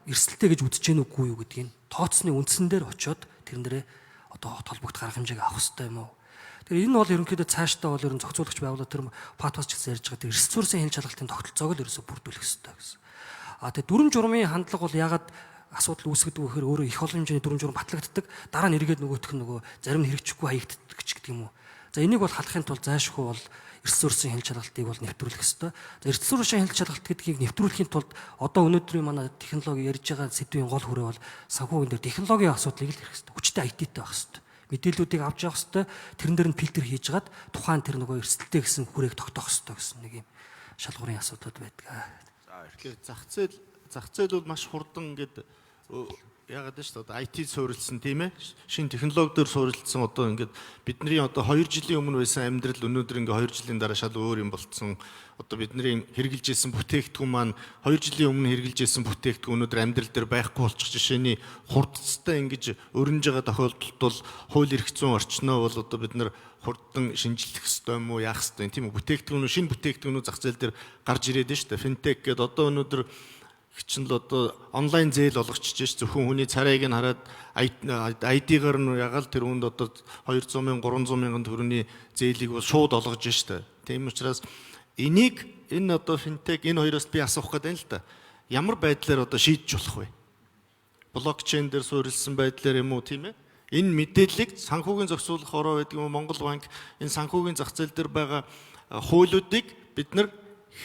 эрсдэлтэй гэж үзэж гэнэ үгүй юу гэдгийг тооцсны үндсэн дээр очиод тэрэн дээрээ одоо толбогдох арга хэмжээг авах хэрэгтэй юм уу? Тэгэхээр энэ бол ерөнхийдөө цаашдаа бол ер нь зохицуулагч байгууллага тэр патвас ч гэсэн ярьж байгаа тэр эрсдэл суурьсан шинжилж шалгалтын тогтолцоог л ерөөсө бүрдүүлэх хэрэгтэй гэсэн. А тэгээ дүрм журмын хандлага бол ягаад асуудал үүсгэдэг вэ гэхээр өөрөө их олон хэмжээний дүрм журм батлагддаг. Дараа нь эргээд нөгөөх нь нөгөө зарим нь хэрэгжихгүй хаягддаг ч гэдэг юм уу. За энийг бол халахын тулд зайлшгүй бол эрсдэл суурьсан хяналт шалгалтыг бол нэвтрүүлэх ёстой. За эрсдэл суурьсан хяналт шалгалт гэдгийг нэвтрүүлэхийн тулд одоо өнөөдрийн манай технологи ярьж байгаа сэдвийн гол хүрээ бол санхүүгийн дээр технологийн асуудлыг л ярих ёстой. Хүчтэй IT-тэй байх ёстой. Мэдээллүүдийг авч явах ёстой. Тэрэн дээр нь фильтр хийж хагаад тухайн тэр нөгөө эрсдэлтэй гэсэн хүрээг тогтоох ёстой гэсэн нэг юм шалгуурын асуудлууд байдаг. Тэгэхээр зах зээл бол маш хурдан ингээд Яагаад вэ шүү дээ, одоо IT суурилсан, тийм ээ, шинэ технологи дээр суурилсан. Одоо ингээд бидний одоо 2 жилийн өмнө байсан амьдрал өнөөдөр ингээд 2 жилийн дараа шал өөр юм болцсон. Одоо бидний хэрэглэж исэн бүтээгдэхүүн маань, 2 жилийн өмнө хэрэглэж исэн бүтээгдэхүүн өнөөдөр амьдрал дээр байхгүй болчих жишээний хурдцтай ингэж өрнөж байгаа тохиолдолд бол хууль эрх зүйн орчноо бол одоо бид нар хурдан шинжлэх ёстой юм уу, яах ёстой юм, тийм үү? Бүтээгдэхүүн, шинэ бүтээгдэхүүнүүд зах зээл дээр гарч ирээд нь шүү дээ. Финтек гэдэг одоо өнөөдөр чинь л одоо онлайн зээл олгочихж ш, зөвхөн хүний царайг нь хараад ID-гаар нь ягаал тэр хүнд одоо 200 мянга, 300 мянган төгрөгийн зээлийг бол шууд олгож штэ. Тийм учраас энийг, энэ одоо финтек, энэ хоёроос би асуух гэдэг юм л да. Ямар байдлаар одоо шийдэж болох вэ? Блокчейн дээр суурилсан байдлаар юм уу, тийм ээ? Энэ мэдээллийг санхүүгийн зохицуулах хороо байдаг юм уу, Монгол банк, энэ санхүүгийн зах зээл дээр байгаа хуулиудыг бид нар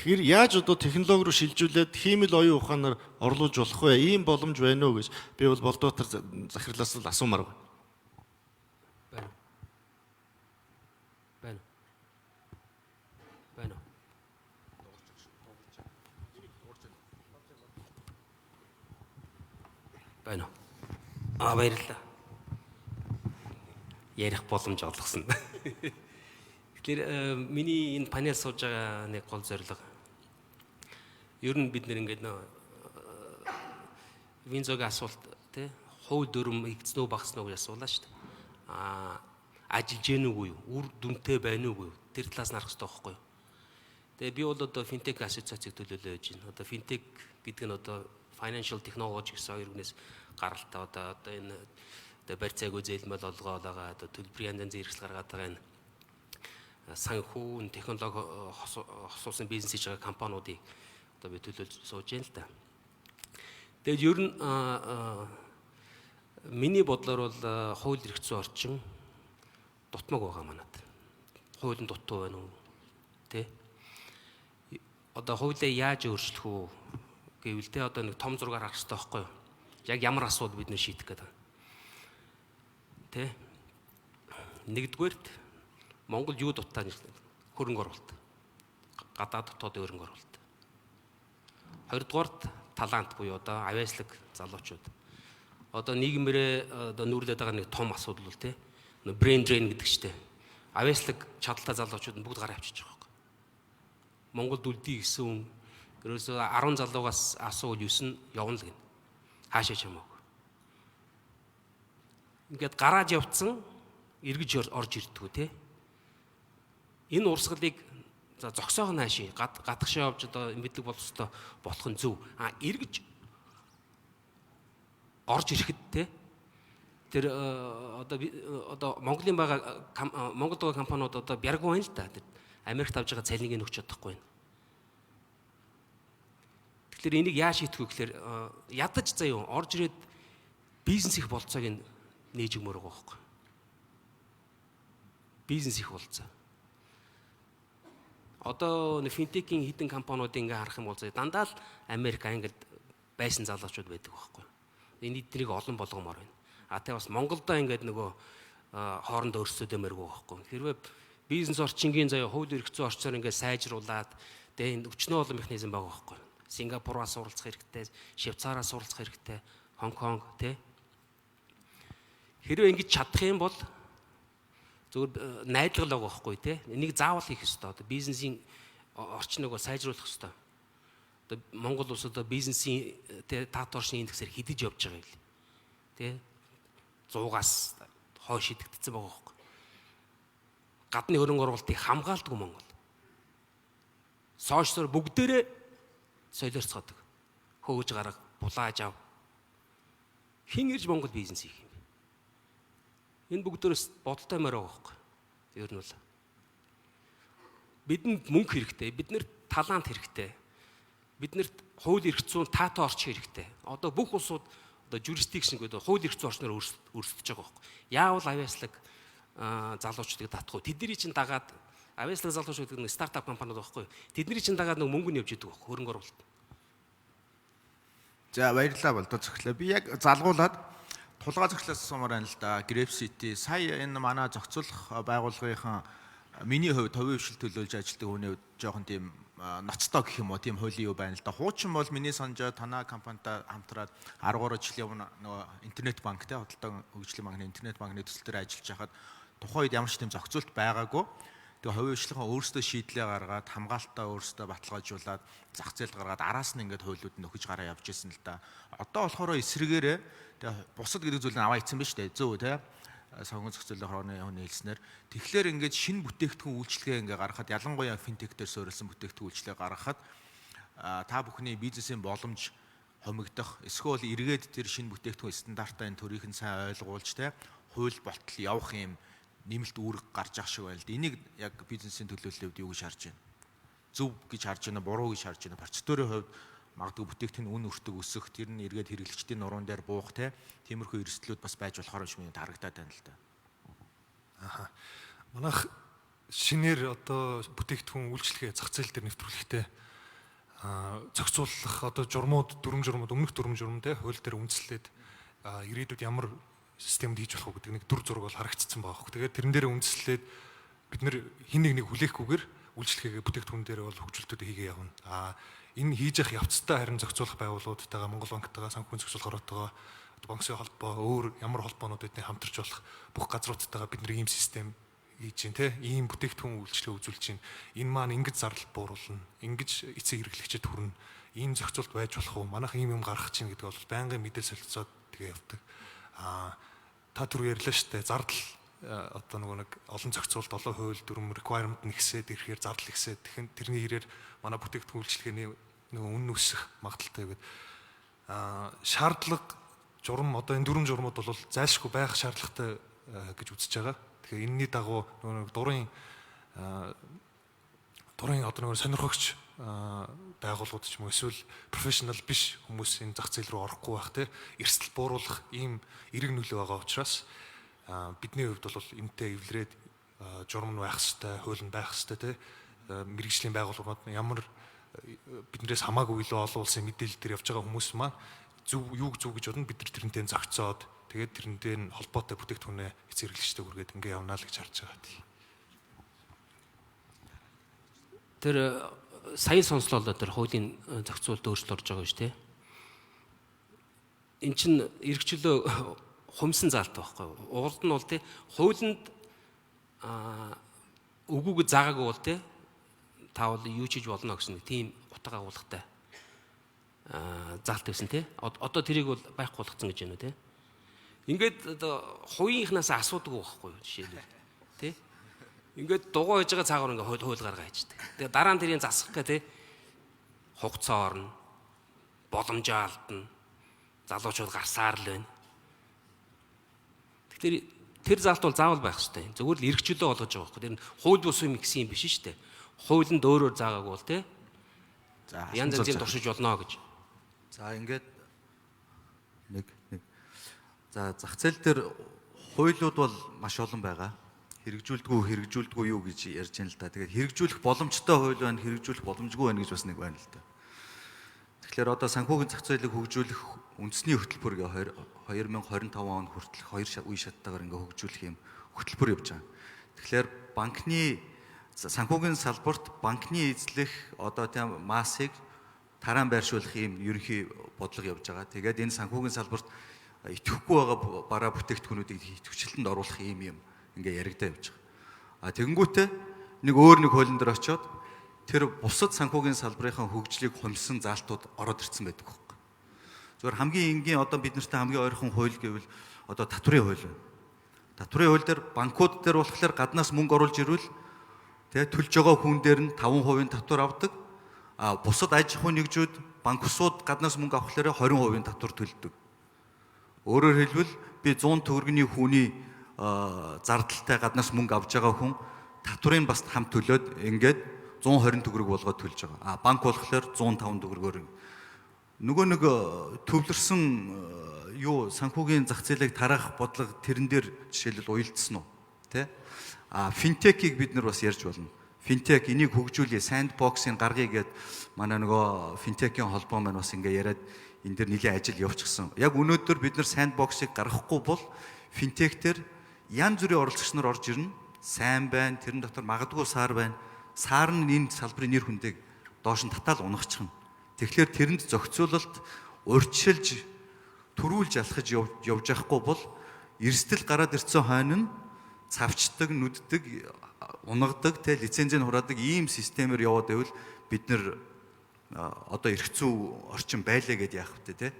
хэр яаж одоо технологи руу шилжүүлээд хиймэл оюун ухаанаар орлуулж болох вэ? Ийм боломж байна уу гэж би бол Болдбаатар захирлаас л асуумаар байна. Байна. Байна. Байна. Байна. Аа, баярлалаа. Ярих боломж олгосон. Тэгэхээр миний энэ панел сууж байгаа нэг гол зорилго ер нь бид нэр ингээд нөө Винзогийн асуулт, тий, хууль дүрм игдсэн үү, багасна уу гэж асуулаа шүү дээ. Аа, ажиллаж гэнэ үгүй юу? Үр дүнтэй байна уугүй юу? Тэр талаас нь харах хэрэгтэй байхгүй юу? Тэгээ би бол одоо финтек ассоциацийг төлөөлөө байж байна. Одоо финтек гэдэг нь одоо financial technology гэсэн хоёр үгнээс гаралтай, одоо энэ одоо барьцаагүй зээлмэл олгоол байгаа, одоо төлбөрийн янз янзын хэрэгсэл гаргаад байгаа энэ санхүү, технологи хосуусан бизнес хийж байгаа компаниудыг одоо би төлөөлж сууж байна л да. Тэгээд ер нь миний бодлоор бол хууль эрх зүйн орчин дутмаг байгаа манад. Хууль нь дутуу байна уу? Тэ? Одоо хуулиа яаж өөрчлөх үү гэвэл, те, одоо нэг том зургаар харах хэрэгтэй байхгүй юу? Яг ямар асуудал бид нэр шийдэх гэдэг. Тэ? Нэгдүгээрт Монгол юу дутаа, хөрөнгө оруулалт. Гадаад дотоод хөрөнгө оруулалт. Хоёрдугаарт талант буюу одоо авьяаслаг залуучууд. Одоо нийгмээрээ одоо нүүрлээд байгаа нэг том асуудал бол, те, brain drain гэдэг чтэй. Авьяаслаг чадaltaй залуучууд нь бүгд гараа авчиж байгаа байхгүй. Монголд үлдээ гэсэн хүн ерөөсөө 10 залуугаас асуувал 9 нь явна л гэнэ. Хаашаа ч хамаагүй. Ингээд гарааж явцсан эргэж орж ирдэггүй, те. Энэ урсгалыг за зогсоох нь хаашаа гадагшаа явж одоо мэдлэг боловстой болох нь зөв. А эргэж орж ирэхэд, те, тэр одоо Монголын байгаа, Монголд байгаа компаниуд одоо бяргуу байна л да. Америкт авж байгаа цалиныг өгч чадахгүй байна. Тэгэхээр энийг яаж шийдэх вэ гэхээр ядаж заяа орж ирээд бизнес их болцоог нь нээж өгмөр байгаа байхгүй. Бизнес их болцоо. Одоо финтекийн хэдэн компаниудыг ингээ харах юм бол дандаа л Америк, Англид байсан залуучууд байдаг байхгүй. Энэ эднийг олон болгомоор байна. А тэгээ бас Монголдо ингээд нөгөө хоорондоо өрсөлдөмөргүй байхгүй. Хэрвээ бизнес орчингийн заяа хууль эрх зүйн орчноор ингээд сайжруулад, тэгээ энэ өчнөө олон механизм байгаа байхгүй. Сингапураас суралцах хэрэгтэй, Швейцараас суралцах хэрэгтэй, Хонконг, тэ. Хэрвээ ингэж чадах юм бол зөвхөн найдлага л байгаа байхгүй, тэ. Энийг заавал хийх ёстой. Одоо бизнесийн орчныг бол сайжруулах ёстой. Одоо Монгол улс одоо бизнесийн, тэ, таат орчны индексээр хэдэж явж байгаа юм л. Тэ. 100-аас хойш шидэгдсэн байгаа байхгүй. Гадны хөрөнгө оруулалтыг хамгаалдаггүй Монгол. Сошиалор бүгдээрээ солиорцгоодог. Хөөж гарга, булааж ав. Хэн ирж Монгол бизнес хийх юм бэ? Энэ бүгдээрээс бодолтой морь байгаа байхгүй. Ер нь бол бидэнд мөнгө хэрэгтэй, биднэрт талант хэрэгтэй. Биднэрт хууль эрх зүйн таатай орчин хэрэгтэй. Одоо бүх улсууд одоо jurisdiction гэдэг хууль эрх зүйн орчноор өрсөлдөж байгаа байхгүй. Яавал авьяаслаг залуучуудыг татах вэ? Тэдний чинь дагаад авьяаслаг залуучууд гэдэг нь стартап компаниуд байхгүй. Тэдний чинь дагаад нэг мөнгө нь явж идэг байхгүй, хөрөнгө оруулалт. За, баярлалаа, Болдоо зөхлөө. Би яг залгуулад Тулгаа зөхлөөс асуумаар байна л да. Grape City сая энэ манай зохицуулах байгууллагынхан Миний хувьд хувийн хвшил төлөөлж ажилладаг хүний хувьд жоохон тийм ноцтой гэх юм уу, тийм хуулийн юу байна л да. Хуучин бол миний санджаа танаа компанитай хамтраад 13 жилийн өмнө нөгөө интернет банк те, худалдаа хөгжлийн банкны интернет банкны төсөл дээр ажиллаж байхад тухайн үед ямар ч тийм зохицуулт байгаагүй. Тэгээ хувийн хвшлийнхаа өөрсдөө шийдлээ гаргаад, хамгаалтаа өөрсдөө баталгаажуулаад, зах зээлд гаргаад, араас нь ингээд хуулиуд нөхөж гараа явж исэн л да. Одоо болохоор эсрэгээрээ тэгээ бусад гэдэг зүйл нь аваа ицсэн биз дээ. Зөв үү те? Сонгон зохицуулалтын хорооны хүний хэлснээр тэгэхээр ингээд шинэ бүтээгдэхүүн үйлчилгээ ингээд гаргахад, ялангуяа финтек дээр суурилсан бүтээгдэхүүн үйлчилгээ гаргахад та бүхний бизнесийн боломж хомигдох, эсвэл эргээд тэр шинэ бүтээгдэхүүн стандартаа энэ төрийг нь сайн ойлгуулж те, хууль болтол явах юм нэмэлт үүрэг гарч ах шиг байна л да. Энийг яг бизнесийн төлөөллийн хувьд юу гэж харж байна? Зөв гэж харж байна, буруу гэж харж байна? Процедурын хувьд магадгүй бүтээгдэхүүн үн өртөг өсөх, тэр нь эргээд хэрэглэгчдийн нуруунд дээр буух те, тиймэрхүү эрсдлүүд бас байж болохоор юм шиг минь харагдаад байна л да. Аха. Манайх шинээр одоо бүтээгдэхүүн үйлчилгээ зах зээл дээр нэвтрүүлэхдээ зохицуулах одоо журмууд, дүрм журмууд, өмнөх дүрм журм те, хууль дээр үндэслээд ирээдүйд ямар системд хийж болох уу гэдэг нэг дүр зураг бол харагдцсан байгаа хөх. Тэгээд тэрэн дээр үндэслээд бид нэр хин нэг нэг хүлээхгүйгээр үйлчлэгээ бүтээгдэхүүн дээр бол хөгжүүлэлтүүд хийгээ явна. Энэ хийж явах явцдаа харин зохицуулах байгууллагуудтайгаа, Монгол банктайгаа, санхүүгийн зохицуулах ороотойгоо, банксын холбоо, өөр ямар холбоонууд эдний хамтарч болох бүх газруудтайгаа бид нэг ийм систем хийж чинь те, ийм бүтээгдэхүүн үйлчлэгээ үзүүлж чинь, энэ маань ингэж зардал бууруулна, ингэж эцэг хэрэглэгчэд хүрнэ, ийм зохицуулт байж болох уу, манайх ийм юм гаргах чинь гэдэг бол байнгын мэдээлэл солилцоод тэгээ явдаг. Та түр ярьлаа штэ, зардал одоо нөгөө нэг олон зохицуулт, олон хууль дүрм requirement нэгсээд ирэхээр зардал ихсээд, тэрний хэрээр манай бүтээгдэхүүн үйлчилгээний нөгөө үнэ өсөх магадлалтай гэдэг. Шаардлага журам, одоо энэ дөрвөн журмууд бол зайлшгүй байх шаардлагатай гэж үзэж байгаа. Тэгэхээр энэний дагуу нөгөө нэг дурын одоо нөгөө сонирхогч байгууллагууд ч юм уу, эсвэл professional биш хүмүүс энэ зах зээл рүү орохгүй байх те, эрсдэл бууруулах ийм эерэг нөлөө байгаа учраас бидний хувьд бол энэтэй эвлэрээд журам нь байх хэвээр, хууль нь байх хэвээр те, мэргэжлийн байгууллагууд ямар биднээс хамаагүй илүү олон улсын мэдээлэл дээр явж байгаа хүмүүс маань зөв юуг зөв гэж бодно, бид нар тэрнтэй зохицоод тэгээд тэрнтэй нь холбоотой бүтээгдэхүүнээ эцэг хэрэглэгчтэй хүргээд ингээ явна л гэж харж байгаа тийм. Тэр сая сонслоо л тэр хуулийн зохицуулалт өөрчлөлт орж байгаа шүү дээ. Эн чин эргчлөө хумсан заалт байхгүй юу? Угалд нь бол тий хуулинд үгүйг заагаагүй бол тий та бол юу ч хийж болно гэсэн нэг тийм утга агуулгатай заалт байсан тий. Одоо тэрийг бол байхгүй болгоцсон гэж байна уу тий. Ингээд одоо хувийнхнаас асуудаг байхгүй юу жишээлбэл тий. Ингээд дугуй хийж байгаа цаагаар ингээд хууль гаргаа хийждэг. Тэгээ дараа нь тэрийг засах гэ тий хугацаа орно. Боломжоо алдна. Залуучууд гарсаар л байна. Тэгэхээр тэр заалт бол заавал байх хэрэгтэй. Зүгээр л эргчлөө болгож байгаа байхгүй. Тэр нь хууль бус юм гэсэн юм биш шүү дээ. Хуулинд өөрөөр заагаагүй бол тий. За янз янзын туршиж болно гэж. За ингээд нэг нэг. За зах зээл дээр хуулиуд бол маш олон байгаа. Хэрэгжүүлдэггүй юу гэж ярьж байна л да. Тэгээд хэрэгжүүлэх боломжтой хууль байна, хэрэгжүүлэх боломжгүй байна гэж бас нэг байна л да. Тэгэхээр одоо санхүүгийн зах зээлийг хөгжүүлэх үндэсний хөтөлбөр гэ 2025 он хүртэл хоёр үе шаттайгаар ингээ хөгжүүлэх юм хөтөлбөр явж байгаа. Тэгэхээр банкны санхүүгийн салбарт банкны эзлэх одоо тийм массыг тараан байршуулах юм ерөнхий бодлого явж байгаа. Тэгээд энэ санхүүгийн салбарт итгэхгүй байгаа бараа бүтээгдэхүүнүүдийг идэвхжлэлтэнд оруулах юм ингээ яригдаа явж байгаа. А тэгэнгүүтээ нэг өөр нэг хуулийн дээр очиод тэр бусад санхүүгийн салбарын хөгжлийг хумсан заалтууд ороод ирсэн байдаг байхгүй. Зүгээр хамгийн энгийн одоо бид нартай хамгийн ойрхон хууль гэвэл одоо татврын хууль байна. Татврын хууль дээр банкуд дээр болохоор гаднаас мөнгө оруулж ирвэл тэгээ төлж байгаа хүн дээр нь 5% татвар авдаг. А бусад аж ахуйн нэгжүүд, банкусууд гаднаас мөнгө авахлаараа 20% татвар төлдөг. Өөрөөр хэлбэл би 100 төгрөгийн хүний зардалтай гаднаас мөнгө авж байгаа хүн татврыг бас хамт төлөөд ингээд 120 төгрөг болгоод төлж байгаа. А банк болохоор 105 төгрөгөөр. Нөгөө нэг төвлөрсөн юу санхүүгийн зах зээлийг тараах бодлого тэрэн дээр жишээлбэл уялдсан уу? Тэ? А финтекийг бид нар бас ярьж болно. Финтек энийг хөгжүүлье, sandbox-ыг гаргая гэд манай нөгөө финтекийн холбоо маань бас ингээ яриад энэ дэр нэлийн ажил явуулчихсан. Яг өнөөдөр бид нар sandbox-ыг гаргахгүй бол финтек дээр янз бүрийн оролцогч нар орж ирнэ. Сайн байна, тэрэн дотор магадгүй сар байна. Сар нь энэ салбарын нэр хүндийг доош нь татаал унахчихна. Тэгэхээр тэрэнд зохицуулалт урьдчилж төрүүлж алхаж явж явахгүй бол эрсдэл гараад ирсэн хойно нь цавчдаг, нүддэг, унагадаг, тэ лицензийг хураадаг ийм системээр яваад байвал бид нэр одоо эрх зүй орчин байлаа гэд яах вэ те.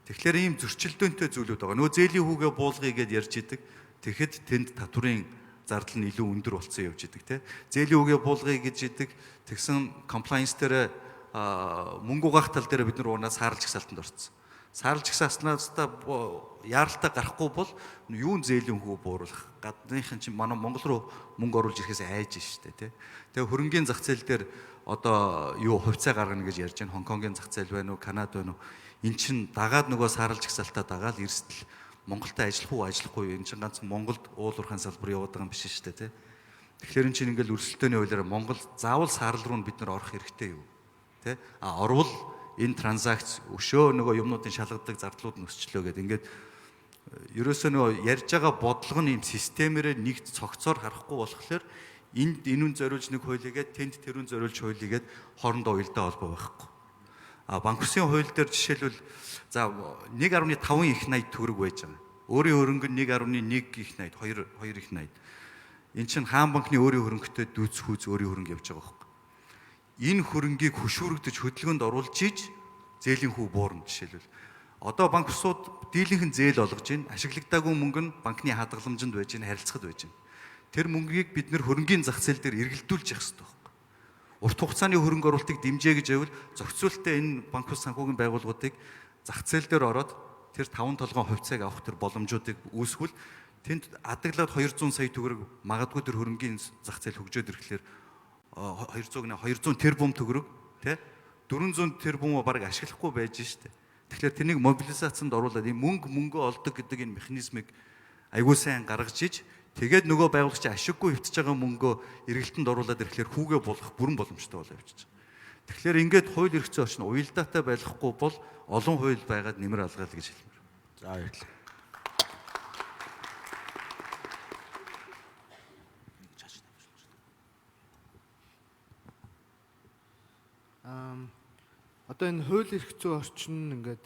Тэгэхээр ийм зөрчилдөөнтэй зүйлүүд байгаа. Нөгөө зээлийн хүүгээ буулгая гэд ярьж идэг. Тэгэхэд тэнд татврын зардал нь илүү өндөр болсон явж идэг те. Зээлийн хүүгээ буулгая гэж идэг. Тэгсэн compliance дээр мөнгө угаах тал дээр бид нар уунаа саарлж жагсаалтанд орсон. Саарлж жагсааснаас яаралтай гарахгүй бол юун зээлийн хүү бууруулах гадныхан чинь манай Монгол руу мөнгө оруулж ирэхээс айж штэ тий. Тэгээ хөрөнгийн зах зээл дээр одоо юу хувьцаа гаргана гэж ярьж байна. Хонконгийн зах зээл байна уу, Канад байна уу? Эн чин дагаад нөгөө саарлж жагсаалтаа дагаал эрсдэл Монголтой ажиллах уу, ажиллахгүй юу? Эн чин ганц Монголд уул уурхайн салбар яваад байгаа юм биш штэ тий. Тэгэхээр эн чин ингээл өрсөлдөөний хуулиар Монгол заавал саарл руу бид нар орох хэрэгтэй юу? Тэ? А орвол энэ транзакц өшөө нөгөө юмнуудын шалгадаг зардлууд нь өсчлөө гэдэг. Ингээд ерөөсөө нөгөө ярьж байгаа бодлого нь ийм системээрээ нэгт цогцоор харахгүй болохоор энд энүүн зориулж нэг хуулигээд тэнд тэрүүн зориулж хуулигээд хоорондоо уялдаа холбоо байхгүй. А банк усын хууль дээр жишээлбэл за 1.5 их 80 төгрөг байж байгаа. Өөрийн хөрөнгө нь 1.1 их 80, 2 2 их 80. Эн чинь хаан банкны өөрийн хөрөнгөтэй дүүц хүүц өөрийн хөрөнгө явж байгаа байхгүй. Энэ хөрөнгийг хөшүүрэгдэж хөдөлгөөнд оруулж иж зээлийн хүү буурна жишээлбэл. Одоо банк усууд дийлэнхэн зээл олгож байна. Ашиглагдаагүй мөнгө нь банкны хадгаламжинд байж байна, харилцахад байж байна. Тэр мөнгийг бид нэр хөрөнгийн зах зээл дээр эргэлдүүлж явах хэрэгтэй байхгүй. Урт хугацааны хөрөнгө оруулалтыг дэмжээ гэж байвал зохицуултаа энэ банк ус санхүүгийн байгууллагуудыг зах зээл дээр ороод тэр таван толгойн хувьцааг авах тэр боломжуудыг үүсгвэл тэнд адаглаад 200 сая төгрөг магадгүй тэр хөрөнгийн зах зээл хөгжөөд ирэхлээр 200 гэнэ 200 тэрбум төгрөг тий 400 тэрбум бараг ашиглахгүй байж штэ. Тэгэхээр тэрнийг мобилизацанд оруулаад энэ мөнгө олдог гэдэг энэ механизмыг аягүй сайн гаргаж иж тэгээд нөгөө байгуулагч ашиггүй хөвтөж байгаа мөнгөө эргэлтэнд оруулаад ирэхлээр хүүгээ болгох бүрэн боломжтой болоо явчих. Тэгэхээр ингээд хууль эрх зүйн орчин уялдаатай байхгүй бол олон хууль байгаад нэмэр алгаал гэж хэлмээр. За баярлалаа. Одоо энэ хууль эрх зүйн орчин ингээд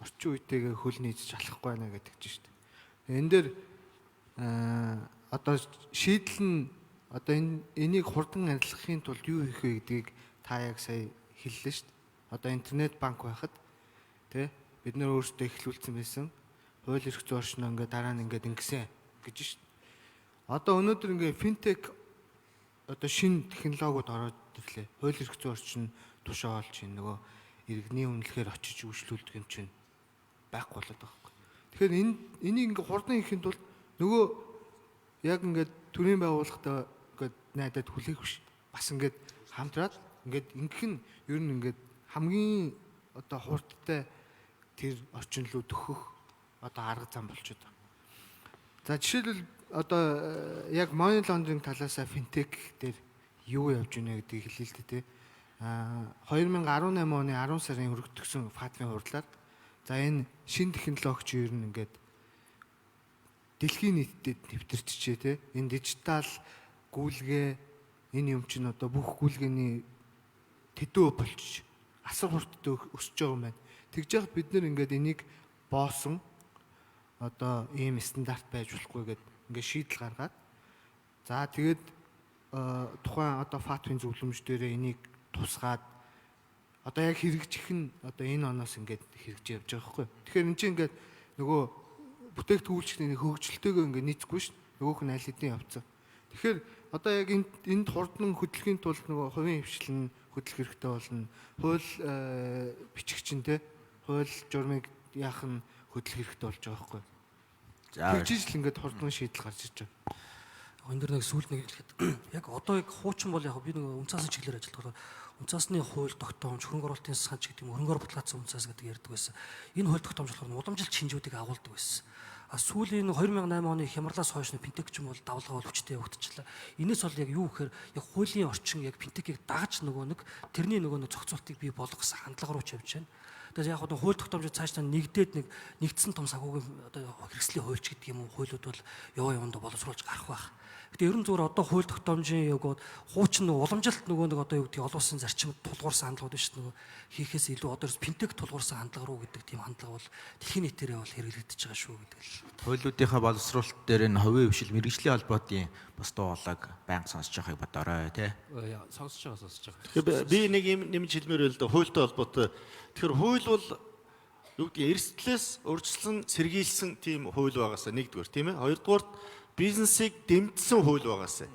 орчин үетэйгээ хөл нийцэж алхахгүй байна гэдэг чинь шүү дээ. Энэ дээр одоо шийдэл нь одоо энийг хурдан арилгахын тулд юу хийх вэ гэдгийг та яг сая хэллээ шүү дээ. Одоо интернет банк байхад тий бид нэр өөрсдөө эхлүүлсэн байсан. Хууль эрх зүйн орчин ингээд дараа нь ингээд ингэсэн гэж шүү дээ. Одоо өнөөдөр ингээд финтек одоо шинэ технологиуд ороод ирлээ. Хууль эрх зүйн орчин тушаа олж чинь нөгөө иргэний үнэлэхээр очиж үйлчлүүлдэг юм чинь байхгүй болоод байгаа байхгүй. Тэгэхээр энийг ингээ хурдан хийхин тулд нөгөө яг ингээд төрийн байгууллагатай ингээд найдаад хүлээх биш. Бас ингээд хамтраад ингээд ингэх нь ер нь ингээд хамгийн одоо хурдтай тэр орчин руу төхөх одоо арга зам болчиход байгаа. За жишээлбэл одоо яг money laundering талаасаа финтек дээр юу явж байна гэдгийг хэлээ л дээ тий. 2018 оны 10 сарын өргөдгсөн FATF-ын хурлаар за энэ шинэ технологи чи ер нь ингээд дэлхийн нийтэд нэвтэрчжээ те. Энэ дижитал гүйлгээ энэ юм чинь одоо бүх гүйлгээний тэдүү болчих асар хурдтай өсөж байгаа юм байна. Тэгж яхад бид нэр ингээд энийг боосон одоо ийм стандарт байж болохгүй гэд ингээд шийдэл гаргаад за тэгээд тухайн одоо FATF-ын зөвлөмж дээрээ энийг тусгаад одоо яг хэрэгжих нь одоо энэ оноос ингээд хэрэгж явж байгаа байхгүй. Тэгэхээр эн чинь ингээд нөгөө бүтээгдэхүүлчдийн хөгжилтэйгөө ингээд нийцэхгүй шүү. Нөгөөх нь аль хэдийн явцсан. Тэгэхээр одоо яг энд хурдан хөдлөхийн тулд нөгөө хувийн хвшил нь хөдлөх хэрэгтэй болно. Хууль бичигч нь те хууль журмыг яах нь хөдлөх хэрэгтэй болж байгаа байхгүй. Тэгжиж л ингээд хурдан шийдэл гарч иж байгаа. Энэ дэр нэг сүүлд нэг хэлэхэд яг одоо яг хуучин бол яг би нэг үнцаасны чиглэлээр ажилладаг болохоор үнцаасны хууль тогтоомж, хөрөнгө оруулалтын сан ч гэдэг юм хөрөнгөөр баталгаажсан үнцаас гэдэг ярьдаг байсан. Энэ хууль тогтоомж болохоор уламжилт шинжүүдийг агуулдаг байсан. А сүүлийн 2008 оны хямралаас хойш нь финтек ч юм бол давлгаа бол хүчтэй явагдчихлаа. Энээс бол яг юу гэхээр яг хуулийн орчин яг финтекийг дагаж нөгөө нэг тэрний нөгөө нэг зохицуултыг бий болгосон хандлага руу ч явж байна. Тэгэхээр яг одоо хууль тогтоомжид цаашдаа нэгдээд нэг нэгдсэн том санхүүгийн одоо хэрэгслийн хуульч гэдэг юм уу хуулиуд бол яваа явандаа боловсруулж гарах байх. Гэтэ ерөн зүгээр одоо хууль тогтоомжийн яг бол хуучин нөгөө уламжлалт нөгөө нэг одоо юу гэдгийг олон улсын зарчимд тулгуурсан хандлагууд биш нөгөө хийхээс илүү одоо финтек тулгуурсан хандлага руу гэдэг тийм хандлага бол дэлхийн нийтээрээ бол хэрэглэгдэж байгаа шүү гэдэг л. Хуулиудынхаа боловсруулалт дээр энэ хувийн хвшил мэргэжлийн холбоотын бас дуу хоолойг байнга сонсож байгааг бодоорой тий. Сонсож байгаа, сонсож байгаа. Тэгэхээр би нэг юм нэмж хэлмээр байл да, хуультай холбоотой. Тэгэхээр хууль бол юу гэдгийг эрсдлээс урьдчилсан, сэргийлсэн тийм хууль байгаасаа нэгдүгээр, тийм ээ. Хоёрдугаарт бизнесийг дэмжсэн хууль байгаасаа.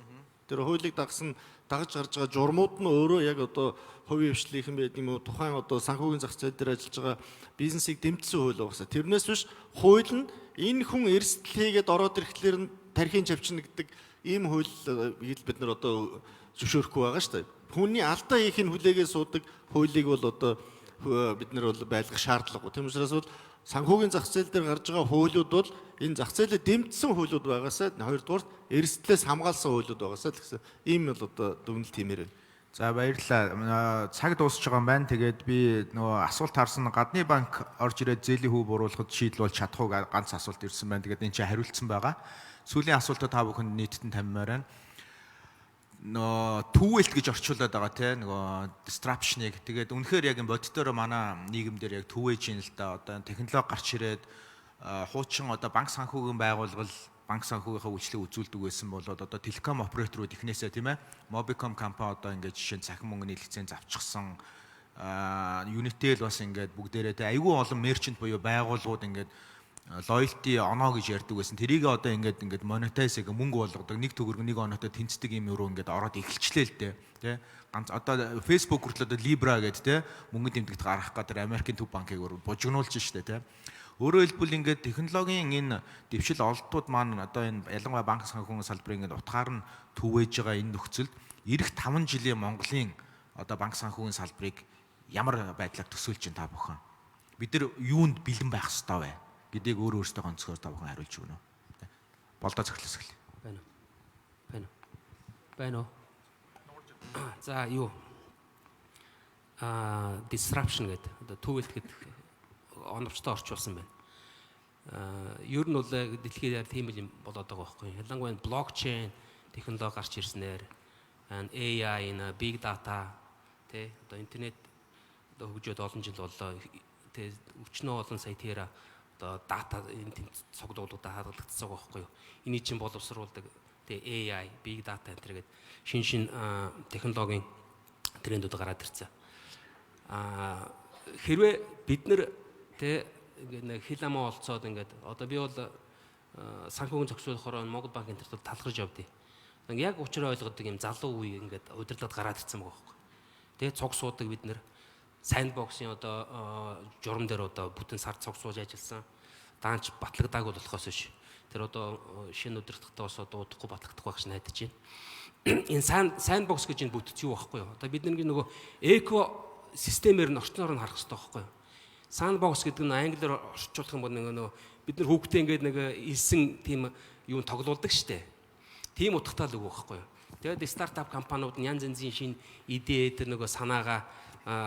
Тэр хуулийг дагсан, дагаж гарч байгаа журмууд нь өөрөө яг одоо хувийн хвшлийнхэн байдаг юм уу, тухайн одоо санхүүгийн зах зээл дээр ажиллаж байгаа бизнесийг дэмжсэн хууль байгаасаа. Тэрнээс биш хууль нь энэ хүн эрсдэл хийгээд ороод ирэхлээр нь тархийн чавчна гэдэг ийм хууль бид нар одоо зөвшөөрөхгүй байгаа шүү дээ. Хүний алдаа хийхийг хүлээгээ суудаг хуулийг бол одоо бид нар бол байлгах шаардлагагүй. Тийм учраас бол санхүүгийн зах зээл дээр гарч байгаа хуулиуд бол энэ зах зээлээ дэмжсэн хуулиуд байгаасаа, хоёрдугаар эрсдлээс хамгаалсан хуулиуд байгаасаа л гэсэн ийм бол одоо дүгнэлт хиймээр байна. За, баярлалаа. Цаг дуусч байгаа юм байна. Тэгээд би нөгөө асуулт харсан, гадны банк орж ирээд зээлийн хүү бууруулахад шийдэл болж чадах уу, ганц асуулт ирсэн байна. Тэгээд энэ чинь хариултсан байгаа. Сүүлийн асуултаа та бүхэнд нийтэд нь тавьмаар байна. Нөө түүвэлт гэж орчуулад байгаа те, нөгөө disruption-ыг. Тэгээд үнэхээр яг юм боддороо манай нийгэмдэр яг түвэж юм л да. Одоо технологи гарч ирээд хуучин одоо банк санхүүгийн байгууллага банк санхүүгийнхаа үйлчлэг үзүүлдэг байсан бол одоо телеком операторууд эхнээсээ, тийм ээ, Mobicom компани одоо ингээд жишээ нь цахим мөнгөний лиценз авчихсан, Unitel бас ингээд бүгдээрээ те, айгүй олон merchant буюу байгууллагууд ингээд loyalty оноо гэж ярьдаг байсан. Тэрийг одоо ингээд monetize гэх мөнгө болгодог, нэг төгрөг нэг оноотой тэнцдэг юм руу ингээд ороод эхэлчлээ л дээ. Тэ? Ганц одоо Facebook хүртэл одоо Libra гэдэг те, мөнгө тэмдэгт гаргах гэдэг Америкийн төв банкыг бужигнуулж штэ, тэ. Өөрөөр хэлбэл, ингээд технологийн энэ дэвшил олдтууд маань одоо энэ ялангуяа банк санхүүгийн салбарын ингээд утгаар нь түвэж байгаа энэ нөхцөлд ирэх 5 жилийн Монголын одоо банк санхүүгийн салбарыг ямар байдлаар төсөөлж байна та бүхэн? Бид нар юунд бэлэн байх ёстой вэ гэдгийг өөр өөртөө онцгой та бүхэн хариулж өгнө. Болдоо захирлаас эхэлье. Байна уу? Байна уу? Байна уу? За, юу? Disruption гэдэг одоо түүвэлт гэдэг оновчтой орчуулсан байна. Ер нь бол дэлхийд тийм л юм болоод байгаа байхгүй. Ялангуяа блокчейн технологи гарч ирснээр, AI, энэ big data тэ, одоо интернет одоо хөгжөөд олон жил боллоо. Тэ, өчнөө олон сая тера одоо дата энэ тэнд цуглуулгуудаа хадгалагдсан байгаа байхгүй юу. Энийг чинь боловсруулдаг тэ, AI, big data энэ гэдэг шин шин технологийн трендүүд гараад ирсэн. Хэрвээ бид нар тэ, ингээд нэг хил амаа олцоод ингээд одоо би бол санхүүгийн зохицуулахаар Монгол банкын тэрт бол талархаж явдیں۔ Ингээ яг учраа ойлгодог юм залуу үе ингээд удирдлагад гараад ирсэн байгаа байхгүй. Тэгээ цуг суудаг, бид нэр sandbox-ын одоо журам дээр одоо бүтэн сар цуг сууж ажилласан. Даанч батлагдаагүй болохоос биш. Тэр одоо шинэ удирдлагатай бас одоо удахгүй батлагдах байх гэж найдаж байна. Энэ sandbox гэж энэ бүтэц юу байхгүй юу? Одоо бид нэг нөгөө эко системээр нь орчноор нь харах хэрэгтэй байхгүй юу? Sandbox гэдэг нь англиар орчуулах юм бол нэг нөгөө бид нар хүүхдээ ингээд нэг элсэн тийм юу тоглуулдаг штэ. Тийм утгатай л үг байхгүй юу? Тэгээд стартап компаниуд нь янз янзын шинэ идэ, тэр нөгөө санаагаа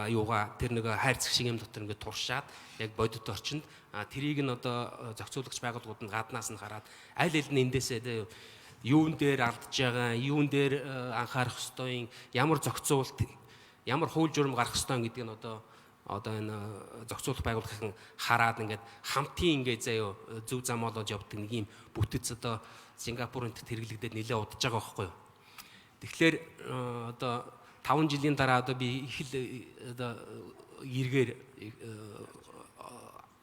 юугаа тэр нөгөө хайрцаг шиг юм дотор ингээд туршаад яг бодит орчинд тэрийг нь одоо зохицуулагч байгууллагууд нь гаднаас нь хараад аль аль нь эндээсээ юун дээр алдж байгаа, юун дээр анхаарах ёстой, ямар зохицуулалт, ямар хууль журам гарах ёстой гэдгийг нь одоо энэ зохицуулах байгууллагын хараад ингээд хамтын ингээд заяо зөв зам олоод явдаг нэг юм бүтэц одоо Сингапурын хэрэглэгдээд нэлээд удаж байгаа байхгүй юу. Тэгэхээр одоо 5 жилийн дараа одоо би их л одоо эргээр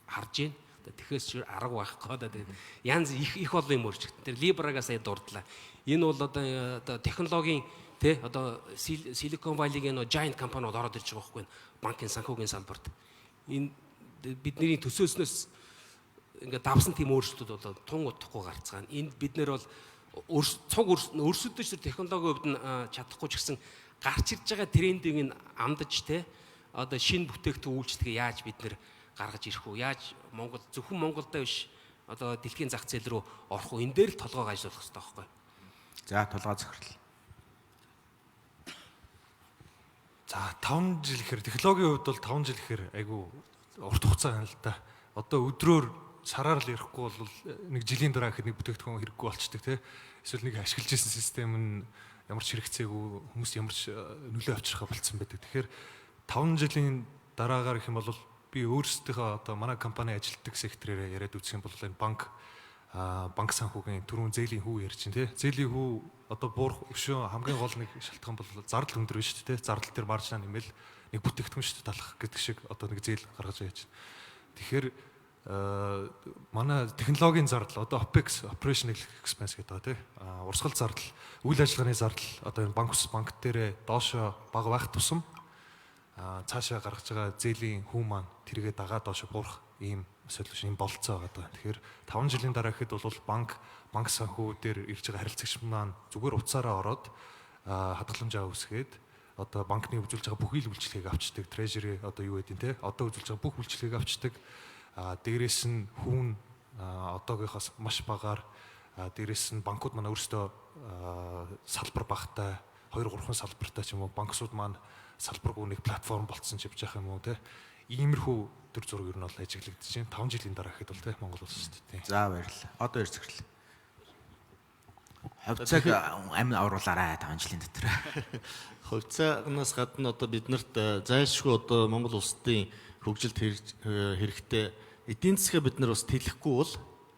харж байна. Тэгэхээс арга байхгүй одоо тэгээд янз их их олон юм өөрчлөгдөн. Тэр Libra-гаа сая дурдлаа. Энэ бол одоо технологийн тэ, одоо Silicon Valley-гийн нөө giant компаниуд ороод ирж байгаа байхгүй, банкын санхүүгийн салбарт. Энэ бидний төсөөснөөс ингээд давсан тийм өөрчлөлтүүд бол тун удахгүй гарцгаана. Энд бид нэр бол цуг өрсөлдөж тэр технологийн хувьд нь чадахгүй ч гэсэн гарч ирж байгаа трендийг нь амдаж те, одоо шинэ бүтээгдэхүүн үйлчлэгээ яаж бид нэр гаргаж ирэх үү? Яаж Монгол, зөвхөн Монголдоо биш, одоо дэлхийн зах зээл рүү орох уу? Энэ дээр л толгойг ажиллуулах хэрэгтэй байхгүй. За, толгой захирал. За, 5 жил гэхээр технологийн хувьд бол 5 жил гэхээр айгүй урт хугацаа байна л да. Одоо өдрөөр сараар л ярихгүй бол нэг жилийн дараа гэхэд нэг бүтээгдэхүүн хэрэггүй болчдөг те. Эсвэл нэг ашиглаж ирсэн систем нь ямар ч хэрэгцээгүй, хүмүүс ямар ч нөлөө авчрахаа болцсон байдаг. Тэгэхээр 5 жилийн дараагаар гэх юм бол би өөрсдийнхөө одоо манай компани ажилтдаг сектороор яриад үзэх юм бол энэ банк санхүүгийн түрүүн зээлийн хүү ярьж чинь тий. Зээлийн хүү одоо буурах өшөө хамгийн гол нэг шалтгаан бол зардал өндөр биш тий. Зардал дээр маржнаа нэмэл нэг бүтээгдэхүүн шүү дээ талах гэдэг шиг одоо нэг зээл гаргаж яаж. Тэгэхээр манай технологийн зардал, одоо OPEX, operational expense гэдэг байгаа тий. Урсгал зардал, үйл ажиллагааны зардал одоо энэ банк ус банк дээрээ доошо бага байх тусам цаашаа гаргаж байгаа зээлийн хүү маань тэргээ дагаа доошо буурах ийм solution, ийм бололцоо байгаа даа. Тэгэхээр 5 жилийн дараа гэхэд бол банк санхүү дээр ирж байгаа харилцагч маань зүгээр утсаараа ороод хадгаламжаа үүсгээд одоо банкны үзүүлж байгаа бүхий л үйлчилгээг авчдаг, treasury одоо юу гэдэг те, одоо үзүүлж байгаа бүх үйлчилгээг авчдаг. Дээрээс нь хүүн одоогийнхоос маш багаар, дээрээс нь банкуд маань өөрсдөө салбар багтай, 2 3 салбартай ч юм уу, банксууд маань салбаргүй нэг платформ болцсон ч явж явах юм уу те. Иймэрхүү төр зураг ер нь бол ажиглагдаж байна. 5 жилийн дараа гэхэд бол те Монгол улс шүү дээ. За, баярлалаа. Одоо ирж захирал. Хувьцааг амь оруулаарай 5 жилийн дотор. Хувьцаанаас гадна одоо бид нарт зайлшгүй одоо Монгол улсын хөгжилд хэрэгтэй эдийн засгаа бид нар бас тэлэхгүй бол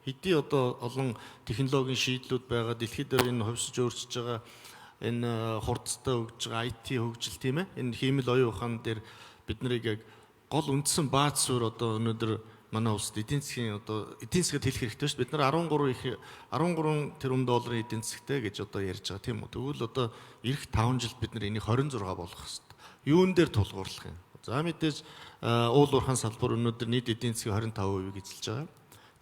хэдий одоо олон технологийн шийдлүүд байгаа, дэлхийд дээр энэ хувьсаж өөрчилж байгаа, энэ хурдтай хөгжиж байгаа IT хөгжил, тийм ээ, энэ хиймэл оюун ухаан дээр бид нарыг яг гол үндсэн бааз суурь одоо өнөөдөр манай улсад эдийн засгийн одоо эдийн засгаа тэлэх хэрэгтэй шүү дээ. Бид нар 13 их 13 тэрбум долларын эдийн засагтай гэж одоо ярьж байгаа, тийм үү. Тэгвэл одоо ирэх 5 жилд бид нар энийг 26 болгох хэрэгтэй. Юун дээр тулгуурлах юм? За, мэдээж уул уурхайн салбар өнөөдөр нийт эдийн засгийн 25%-ийг эзэлж байгаа.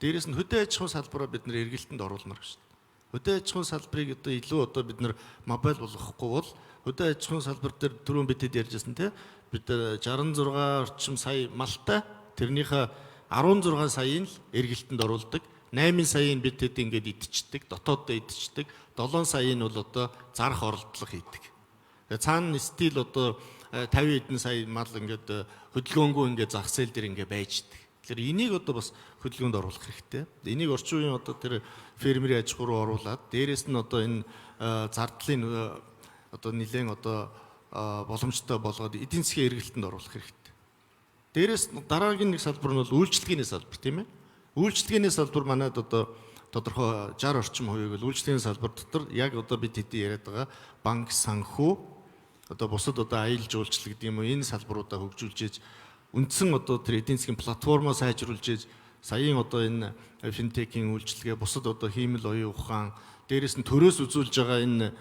Дээрээс нь хөдөө аж ахуйн салбараа бид нар эргэлтэнд оруулмаар шүү дээ. Хөдөө аж ахуйн салбарыг одоо илүү одоо бид нар mobile болгохгүй бол хөдөө аж ахуйн салбар дээр түрүүн бид хэд ярьжсэн те, бид 66 орчим сая малтай, тэрнийхээ 16 саяын л эргэлтэнд оруулдаг. 8 саяын бид хэд ингээд идчихдэг, дотооддоо идчихдэг. 7 саяын бол одоо зарах оролдлого хийдэг. Тэгээ цаана still одоо 50 хэдэн сая мал ингээд хөдөлгөөнгүй ингээд зах зээл дээр ингээд байждаг. Тэгэхээр энийг одоо бас хөдөлгөөнд оруулах хэрэгтэй. Энийг орчин үеийн одоо тэр фермерийн аж ахуй руу оруулаад дээрэс нь одоо энэ зардлын одоо нэлээд одоо боломжтой болгоод эдийн засгийн эргэлтэнд оруулах хэрэгтэй. Дээрээс дараагийн нэг салбар нь бол үйлчилгээний салбар, тийм ээ. Үйлчилгээний салбар манайд одоо тодорхой 60 орчим хувийг бол үйлчилгээний салбар дотор яг одоо бид хэдий яриад байгаа банк, санхүү, одоо бусад одоо аялал жуулчлал гэдэг юм уу, энэ салбаруудаа хөгжүүлж ээж үндсэн одоо тэр эдийн засгийн платформоо сайжруулж ээж саяын одоо энэ финтекийн үйлчилгээ, бусад одоо хиймэл оюун ухаан, дээрээс нь төрөөс үзүүлж байгаа энэ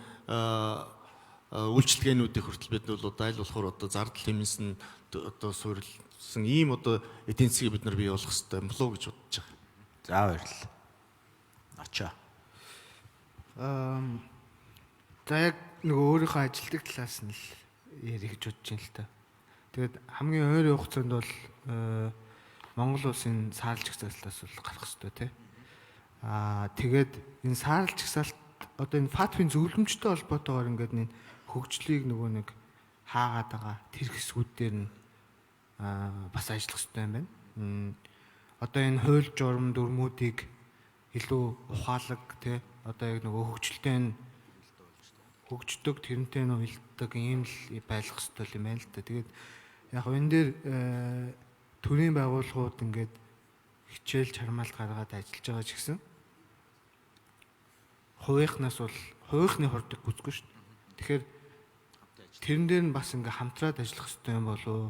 үйлчилгээнүүдийг хүртэл бид бол одоо аль болохоор одоо зардал хэмнэсэн, одоо суурилсан ийм одоо эдийн засгийг бид нар бий болгох хэрэгтэй юм болов уу гэж бодож байгаа. За, баярлалаа. Очоо. За, яг нөгөө өөрийнхөө ажилтдаг талаас нь л ярих гэж бодож байна л та. Тэгээд хамгийн ойрын хугацаанд бол Монгол улсын саарлж жагсаалтаас бол гарах хэрэгтэй тий. Тэгээд энэ саарлж жагсаалт одоо энэ FATF-ын зөвлөмжтэй холбоотойгоор ингээд энэ хөгжлийг нөгөө нэг хаагаад байгаа тэр хэсгүүд дээр нь бас ажиллах хэрэгтэй юм байна. Одоо энэ хууль журам дүрмүүдийг илүү ухаалаг тий, одоо яг нөгөө хөгжилтэй нь хөгждөг, тэрнтэй нь уялддаг ийм л байх хэрэгтэй юм байна л да. Тэгээд яг энэ дээр төрийн байгууллагууд ингээд хичээл чармаалт гаргаад ажиллаж байгаа ч гэсэн хувийнхнаас бол хувийнхны хурдыг гүцэхгүй шүү дээ. Тэгэхээр тэрэн дээр нь бас ингээ хамтраад ажиллах хэрэгтэй юм болов уу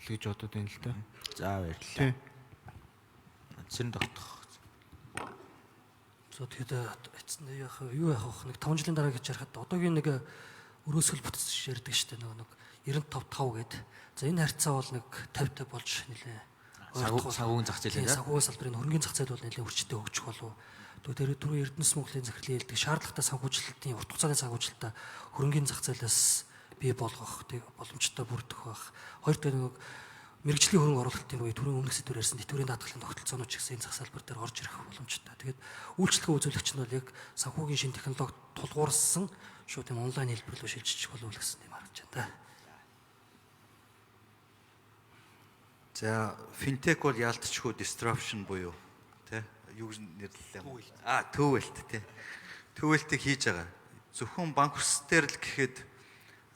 л гэж бодод байна л да. За, баярлалаа. Цэрэн тогтох. За, тэгэхэд эцэнд яг юу яах вэ? Нэг 5 жилийн дараа гэж ярихад одоогийн нэг өрөөсгөл бүтц ярьдаг шүү дээ. Нөгөө нэг 95 5 гээд. За, энэ харьцаа бол нэг 50 50 болж нэлээ. Санхүүгийн зах зээл ээ. Санхүүгийн салбарын хөрөнгөний зах зээл бол нэлээ хүчтэй хөгжих болов. Тэгэхээр түрүү Эрдэнэс Монголын захирлын хэлдэг шаардлагатай санхүүжилтийн урт хугацааны санхүүжилтаа хөрөнгөний зах зээлээс бий болгох тэг боломжтой бүрдэх байх. Хоёр дахь нэг мэргэжлийн хөрөнгө оруулалтын буюу түрүүн өмнөх сэдвээр ярьсан тэтгэврийн даатгалын тогтолцоонууд ч гэсэн энэ зах салбар дээр орж ирэх боломжтой. Тэгээд үйлчлэгээ үзүүлэгч нь бол яг санхүүгийн шинэ технологи тулгуурсан шууд юм онлайн хэлбэр рүү шилжчих болов уу гэсэн юм харагдаж байна да. За, финтек бол яалтчгүй disruption буюу тий юу гэж нэрлэлээ. Төвөлт тий. Төвөлтийг хийж байгаа. Зөвхөн банк улс дээр л гэхэд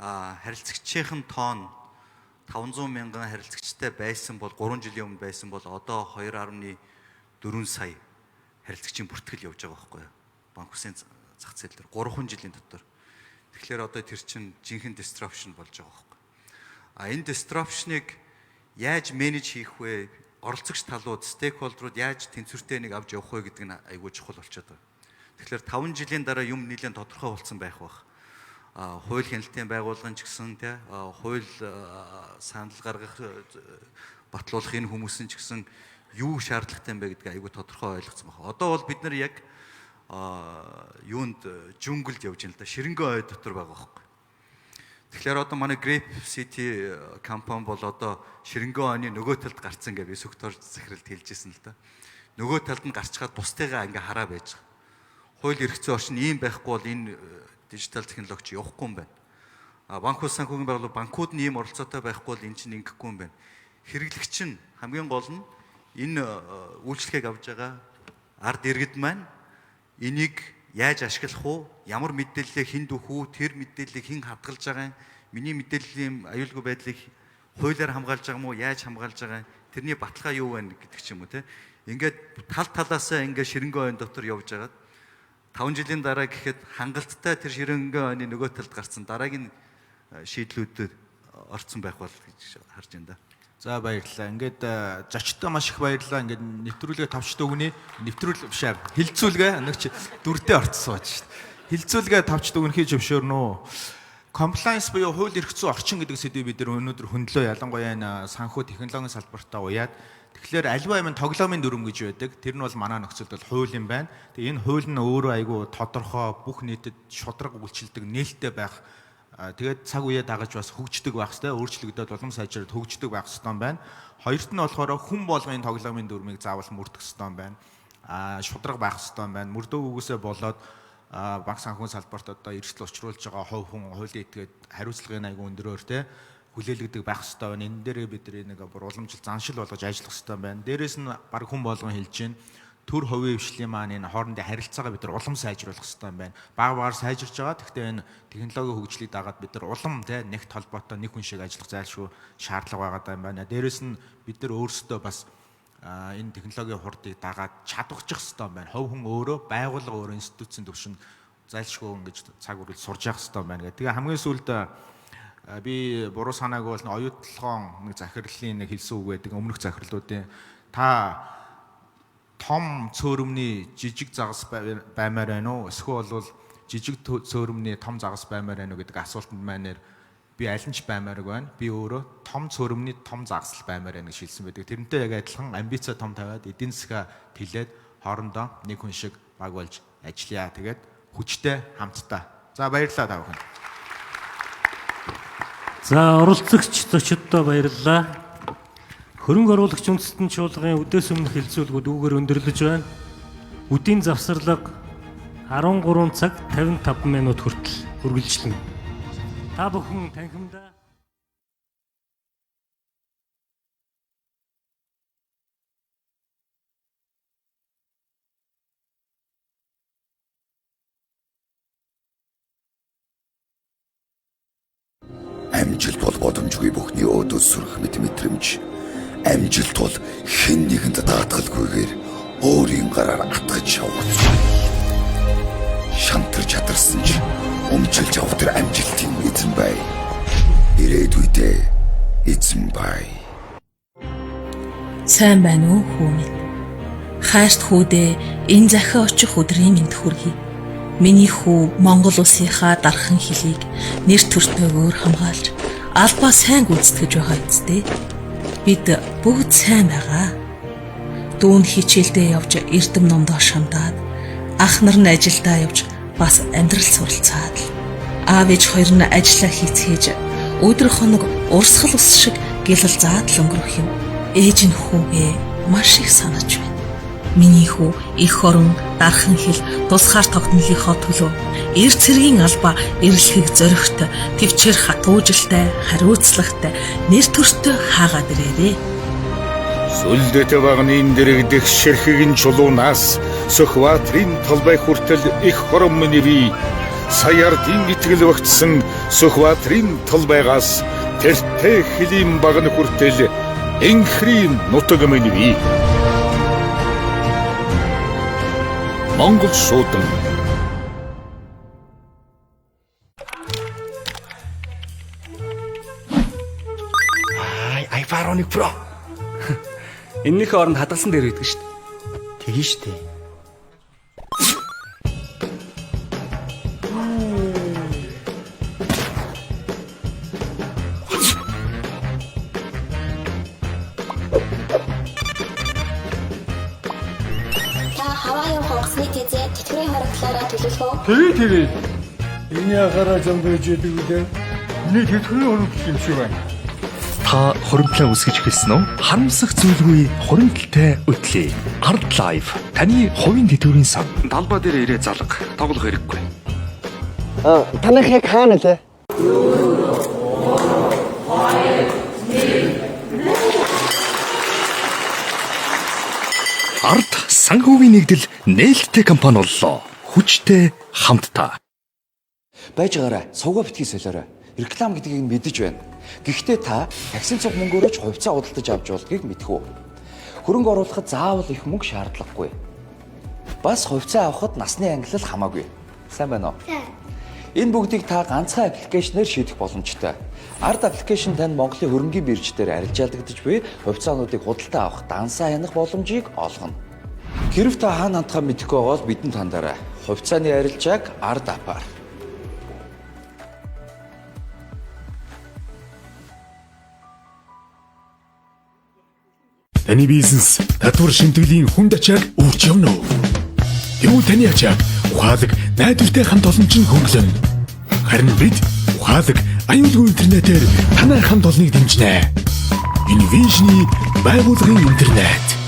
харилцагчийн тоон 500 мянган харилцагчтай байсан бол 3 жилийн өмнө байсан бол одоо 2.4 сая харилцагчийн бүртгэл явж байгаа байхгүй юу? Банк улсын зах зээл дээр 3 жилийн дотор. Тэгэхээр одоо тэр чинь жинхэнэ disruption болж байгаа байхгүй. А энэ disruption-ыг яаж manage хийх вэ? Оролцогч талууд, stakeholder-ууд яаж тэнцвэртэй нэг авч явах вэ гэдэг нь айгүй чухал болчиход байгаа. Тэгэхээр 5 жилийн дараа юм нэлээд тодорхой болсон байх бах. Хууль хяналтын байгууллагын ч гэсэн тий хууль санал гаргах батлуулах энэ хүмүүс нь ч гэсэн юу шаардлагатай юм бэ гэдгийг айгүй тодорхой ойлгоцсон байх. Одоо бол бид нар яг юунд джунглд явж байна л да. Ширэнгэн ой дотор байгаа байхгүй. Тэгэхээр одоо манай Grape City компани бол одоо ширэнгэн ойны нөгөө талд гарцсан гэж би сүгтор захиралд хэлжсэн л да. Нөгөө талд нь гарчхаад бусдыгаа ингээ хараа байж байгаа. Хууль эрх зүйн орчин ийм байхгүй бол энэ дижитал технологи явахгүй юм байна. А банк улс санхүүгийн байгууллага банкуд нь ийм оролцоотой байхгүй бол эн чинь ингэхгүй юм байна. Хэрэглэгч нь хамгийн гол нь энэ үйлчлэгийг авж байгаа ард иргэд маань энийг яаж ашиглах уу? Ямар мэдээллээ хүнд өгөх үү? Тэр мэдээллийг хэн хадгалж байгаа юм? Миний мэдээллийн аюулгүй байдлыг хуулиар хамгаалж байгаа юм уу? Яаж хамгаалж байгаа юм? Тэрний баталгаа юу вэ гэдэг ч юм уу те. Ингээд тал талаасаа ингээд ширэнгэн ойн дотор явж байгаад 5 жилийн дараа гэхэд хангалттай тэр ширэнгэн ойны нөгөө талд гарсан дараагийн шийдлүүдэд орцсон байх бол гэж харж байна да. За баярлалаа. Ингээд зочдтой маш их баярлалаа. Ингээд нэвтрүүлгээ товчд өгнө. Нэвтрүүл биш аа. Хилцүүлгээ нэг чи дүрдээ орцсон байж шít. Хилцүүлгээ товчд өгнөхийг зөвшөөрнө үү? Compliance буюу хууль эрх зүйн орчин гэдэг сэдвийг бид нар өнөөдөр хөндлөө. Ялангуяа энэ санхүү технологийн салбартаа уяад. Тэгэхээр альва юм тоглоомын дүрм гэж байдаг. Тэр нь бол манай нөхцөлд бол хууль юм байна. Тэгээ энэ хууль нь өөрөө айгүй тодорхой бүх нийтэд шударга үйлчилдэг нээлттэй байх. Тэгээд цаг үеэ дагаж бас хөгждөг байх хэвээр өөрчлөгдөд улам сайжраад хөгждөг байх хэвээр байна. Хоёрт нь болохоор хүн болгоны тоглоомын дүрмийг заавал мөрдөх хэвээр байна. Шударга байх хэвээр байна. Мөрдөөгөөсөө болоод банк санхүүгийн салбарт одоо эрсдэл учруулж байгаа хувь хүн хуулийн этгээд хариуцлагын айгүй өндөрөөр те хүлээлгдэг байх хэвээр байна. Энэ дээрээ бид нэг бүр уламжлал заншил болгож ажиллах хэвээр байна. Дээрээс нь баг хүн болгон хэлж байна. Төр хувийн хвшлийн маань энэ хоорондын харилцаагаа бид нар улам сайжруулах хэрэгтэй юм байна. Баг багаар сайжирч байгаа. Гэхдээ энэ технологийн хөгжлийг дагаад бид нар улам те нэгт холбоотой нэг хүн шиг ажиллах зайлшгүй шаардлага байгаа юм байна. Дээрээс нь бид нар өөрсдөө бас энэ технологийн хурдыг дагаад чадварчих хэрэгтэй юм байна. Хувь хүн өөрөө, байгууллага өөрөө институцийн түвшинд зайлшгүй ингэж цаг үргэлж сурж явах хэрэгтэй юм байна гэх. Тэгээ хамгийн сүүлд би буруу санаагүй бол оюутлогоон нэг захирлын нэг хэлсэн үг байдаг. Өмнөх захирлуудын та том цөөрөмний жижиг загас баймаар байна уу? Эсвэл бол жижиг цөөрөмний том загас баймаар байна уу гэдэг асуултанд манер би аль нь ч баймаарг байна. Би өөрөө том цөөрөмний том загас л баймаар байна гэж хэлсэн байдаг. Тэрнтэй яг адилхан амбициа том тавиад эдийн засгаа тэлээд хоорондоо нэг хүн шиг баг болж ажиллая. Тэгээд хүчтэй хамтдаа. За баярлалаа та бүхэнд. За оролцогч зочдтой баярлалаа. Хөрөнгө оруулагч үндэстэн чуулгын үдээс өмнөх хилцүүлгүүд үүгээр өндөрлөж байна. Үдийн завсарлага 13 цаг 55 минут хүртэл үргэлжлэнэ. Та бүхэн танхимдаа Амжилт бол боломжгүй бүхний өөдөөс сүрэх мэт мэдрэмж. Амжилт бол хэн нэгэнд даатгалгүйгээр өөрийн гараар атгаж явах зүйл. Шантар чадарсан ч өмчилж авах тэр амжилтын эзэн бай. Ирээдүйдээ эзэн бай. Сайн байна уу хүү минь? Хайрт хүүдээ энэ захиа очих өдрийн мэнд хүргэе. Миний хүү Монгол улсынхаа дархан хилийг нэр төртөөгөөр хамгаалж албаа сайн гүйцэтгэж байгаа үсттэй. Бид бүгд сайн байгаа. Дүүн хичээлдээ явж эрдэм номдоо шамдаад ах нар нь ажилдаа явж бас амьдрал суралцаад л аав ээж хоёр нь ажиллаа хийцгээж өдөр хоног урсгал ус шиг гэлэл заадал өнгөрөх юм. Ээж нь хүүгээ маш их санаж байна. Миний хүү эх орон дархан хил тусгаар тогтнолынхоо төлөө эр цэргийн албаа эрлэхийг зоригтой, төвчээр хатуужилтай, хариуцлагатай, нэр төртөө хаагаад ирээрээ. Сүлдэтэ багны дэрэгдэх шэрхэгэн чулуунаас Сүхбаатарын талбай хүртэл их хором минь саяардын итгэл багтсан Сүхбаатарын талбайгаас тэртээ хөлийн багны хүртэл энхрийн нутаг минь бий. Монгол шуудан. Ай, iPhone Pro. Эннийхээ оронд хадгалсан дээр байдаг шүү дээ. Тэгин шүү дээ. Та Хавайын хонгосны тэзээ тэтгэврийн хорогдлоороо төлөвлөх үү? Тэгээ тэгээ. Энэ яхаараа зам байж идэг үү? Миний тэтгэврийн хорогдол юм шиг байна. Та хуримтлаа үсгэж эхэлсэн үү? Харамсах зүйлгүй хуримтлалтай өтлөө. Art Life таны хувийн тэтгэврийн сан. Талбай дээр ирээ залга. Тоглох хэрэггүй. Аа, таных яг хаана лээ? Арт санхүүгийн нэгдэл нээлттэй компани боллоо. Хүчтэй хамтдаа. Байж байгаарай. Сувга битгий солиорой. Реклам гэдгийг нь мэдэж байна. Гэхдээ та таксин цуг мөнгөөрөө ч хувьцаа худалдаж авч болдгийг мэдэх үү? Хөрөнгө оруулахад заавал их мөнгө шаардлагагүй. Бас хувьцаа авахад насны ангилал хамаагүй. Сайн байна уу? Энэ бүгдийг та ганцхан аппликейшнээр шийдэх боломжтой. Ард аппликейшн танд Монголын хөрөнгийн бирж дээр арилжаалагдаж буй хувьцаануудыг худалдаа авах, дансаа хянах боломжийг олгоно. Хэрв та хаана хандхаа мэдэхгүй байгаа бол бидэнд хандаарай. Хувьцааны арилжааг Ард апаар. Таны бизнес татвар шимтгэлийн хүнд ачааг үүрч явна уу? Тэгвэл таны ачааг ухаалаг найдвартай хамт олон чинь хөнгөлнө. Харин бид ухаалаг аюулгүй интернетээр танай хамт олныг дэмжинэ. Invision-ы байгууллагын интернет.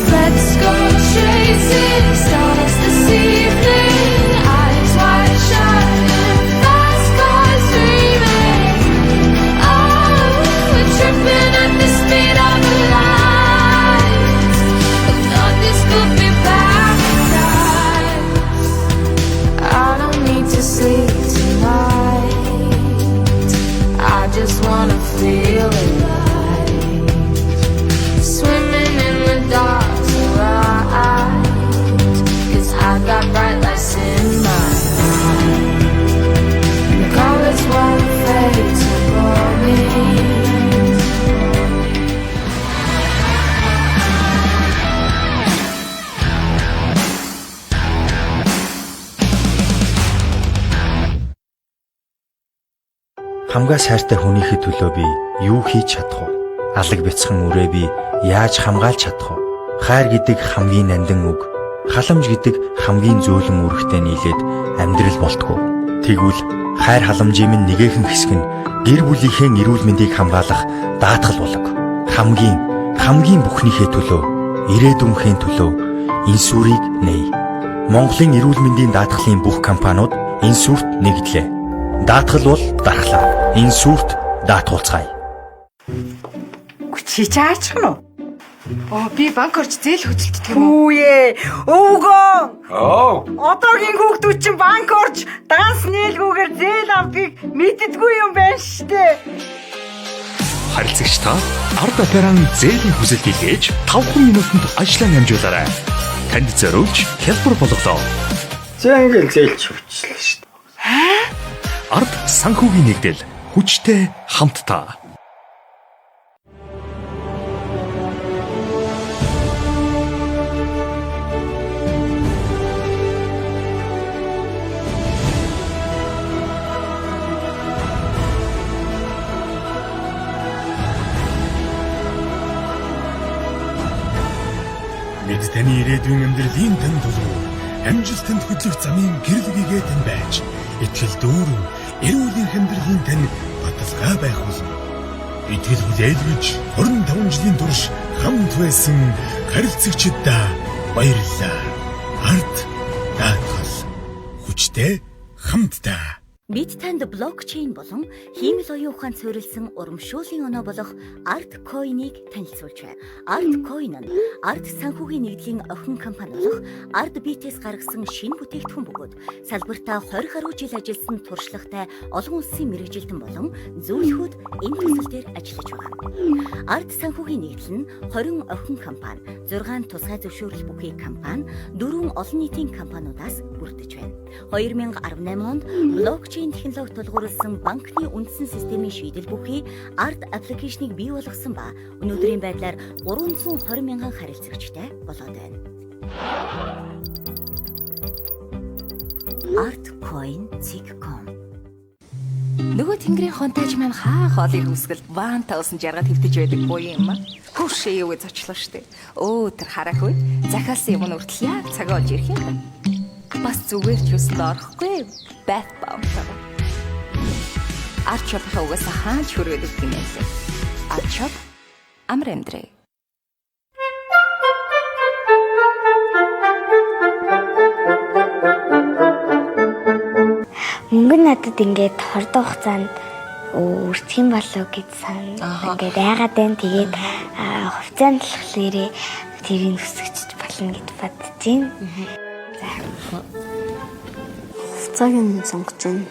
Let's go chasing stars this evening. Eyes wide shut, fast cars dreaming. Oh, we're tripping at the speed of light. I thought this could be paradise. I don't need to sleep tonight. I just wanna feel alive. Swimming in the dark so right. 'Cause I got bright lights in my eyes. The colors won't fade to morning. Хамгаас хайртай хүнийхээ төлөө би юу хийж чадах вэ? Алаг бяцхан үрээ би яаж хамгаалж чадах вэ? Хайр гэдэг хамгийн нандин үг, халамж гэдэг хамгийн зөөлөн үүрэгтэй нийлээд амьдрал болтгоо. Тэгвэл хайр халамжийн минь нэгэхэн хэсэг нь гэр бүлийнхээ эрүүл мэндийг хамгаалах даатгал болог. Хамгийн хамгийн бүхнийхээ төлөө, ирээдүйнхээ төлөө инсүрийг нээ. Монголын эрүүл мэндийн даатгалын бүх компаниуд инсүрт нэгдлээ. Даатгал бол дархлаа. Инсүрт даатгуулцгаая. Чи чаачих нь уу? Оо би банк орж зээл хөдөлтдөг юм уу? Хүүе, өвгөө. Оо. Одоогийн хүүхдүүд чинь банк орж данс нээлгүүгээр зээл авдгийг мэддэггүй юм байна штэ. Харилцагч та Ард Операн зээлийн хүсэлт илгээж 5 минутанд ажлаа амжуулаарай. Танд зориулж хялбар болголоо. За ингээл зээлч явчихлаа шүү дээ. Ард санхүүгийн нэгдэл хүчтэй хамтдаа. Бид таны ирээдүйн амьдралын тань тулгуур, амжилтанд хөтлөх замын гэрэл гэгээ тань байж, итгэл дүүрэн, эрүүл энх амьдралын тань баталгаа байх болно. Итгэл хүлээлгэж 25 жилийн турш хамт байсан харилцагчдаа баярлалаа. Арт даатгал хүчтэй хамтдаа. Бид танд блокчейн болон хиймэл оюун ухаанд суурилсан урамшууллын оноо болох ArtCoin-ыг танилцуулж байна. ArtCoin нь Арт санхүүгийн нэгдлийн охин компани болох ArtBit-ээс гаргасан шинэ бүтээгдэхүүн бөгөөд салбартаа 20 гаруй жил ажилласан туршлагатай олон улсын мэргэжилтэн болон зөвлөхүүд энэ төсөл дээр ажиллаж байгаа. Арт санхүүгийн нэгдэл нь 20 охин компани, 6 тусгай зөвшөөрөл бүхий компани, 4 олон нийтийн компаниудаас бүрдэж байна. 2018 онд блокчейн технологи тулгуурласан банкны үндсэн системийн шийдэл бүхий Art аппликейшнийг бий болгосон ба өнөөдрийн байдлаар 320 мянган харилцагчтай болоод байна. Artcoin.com. Нөгөө тэнгэрийн хонтааж маань хаа хоолыг хүсгэл ван тавсан жаргал хэвтэж байдаг буян юм а. Хүүшээ юу гэж зочлоо штэ. Өө тэр харах үе захиалсан юм нь хүртэл яг цагаа олж ирэх юм байна. Бас зүгээр ч юусанд орохгүй. Bath bomb. Арчопынхаа угаасаа хаач хөрөөд өгдөг юм байлээ. Арчоп амар амьдрээ. Мөнгө нь надад ингээд хордон хугацаанд үрдэх юм болов гэж сан. Ингээд айгаад байна. Тэгээд хувьцаанд болохоор тэрийг өсгөж болно гэж бодож байна. За. Хувьцааг нь сонгож байна.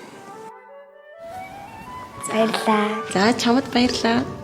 Баярлалаа. За чамд баярлалаа.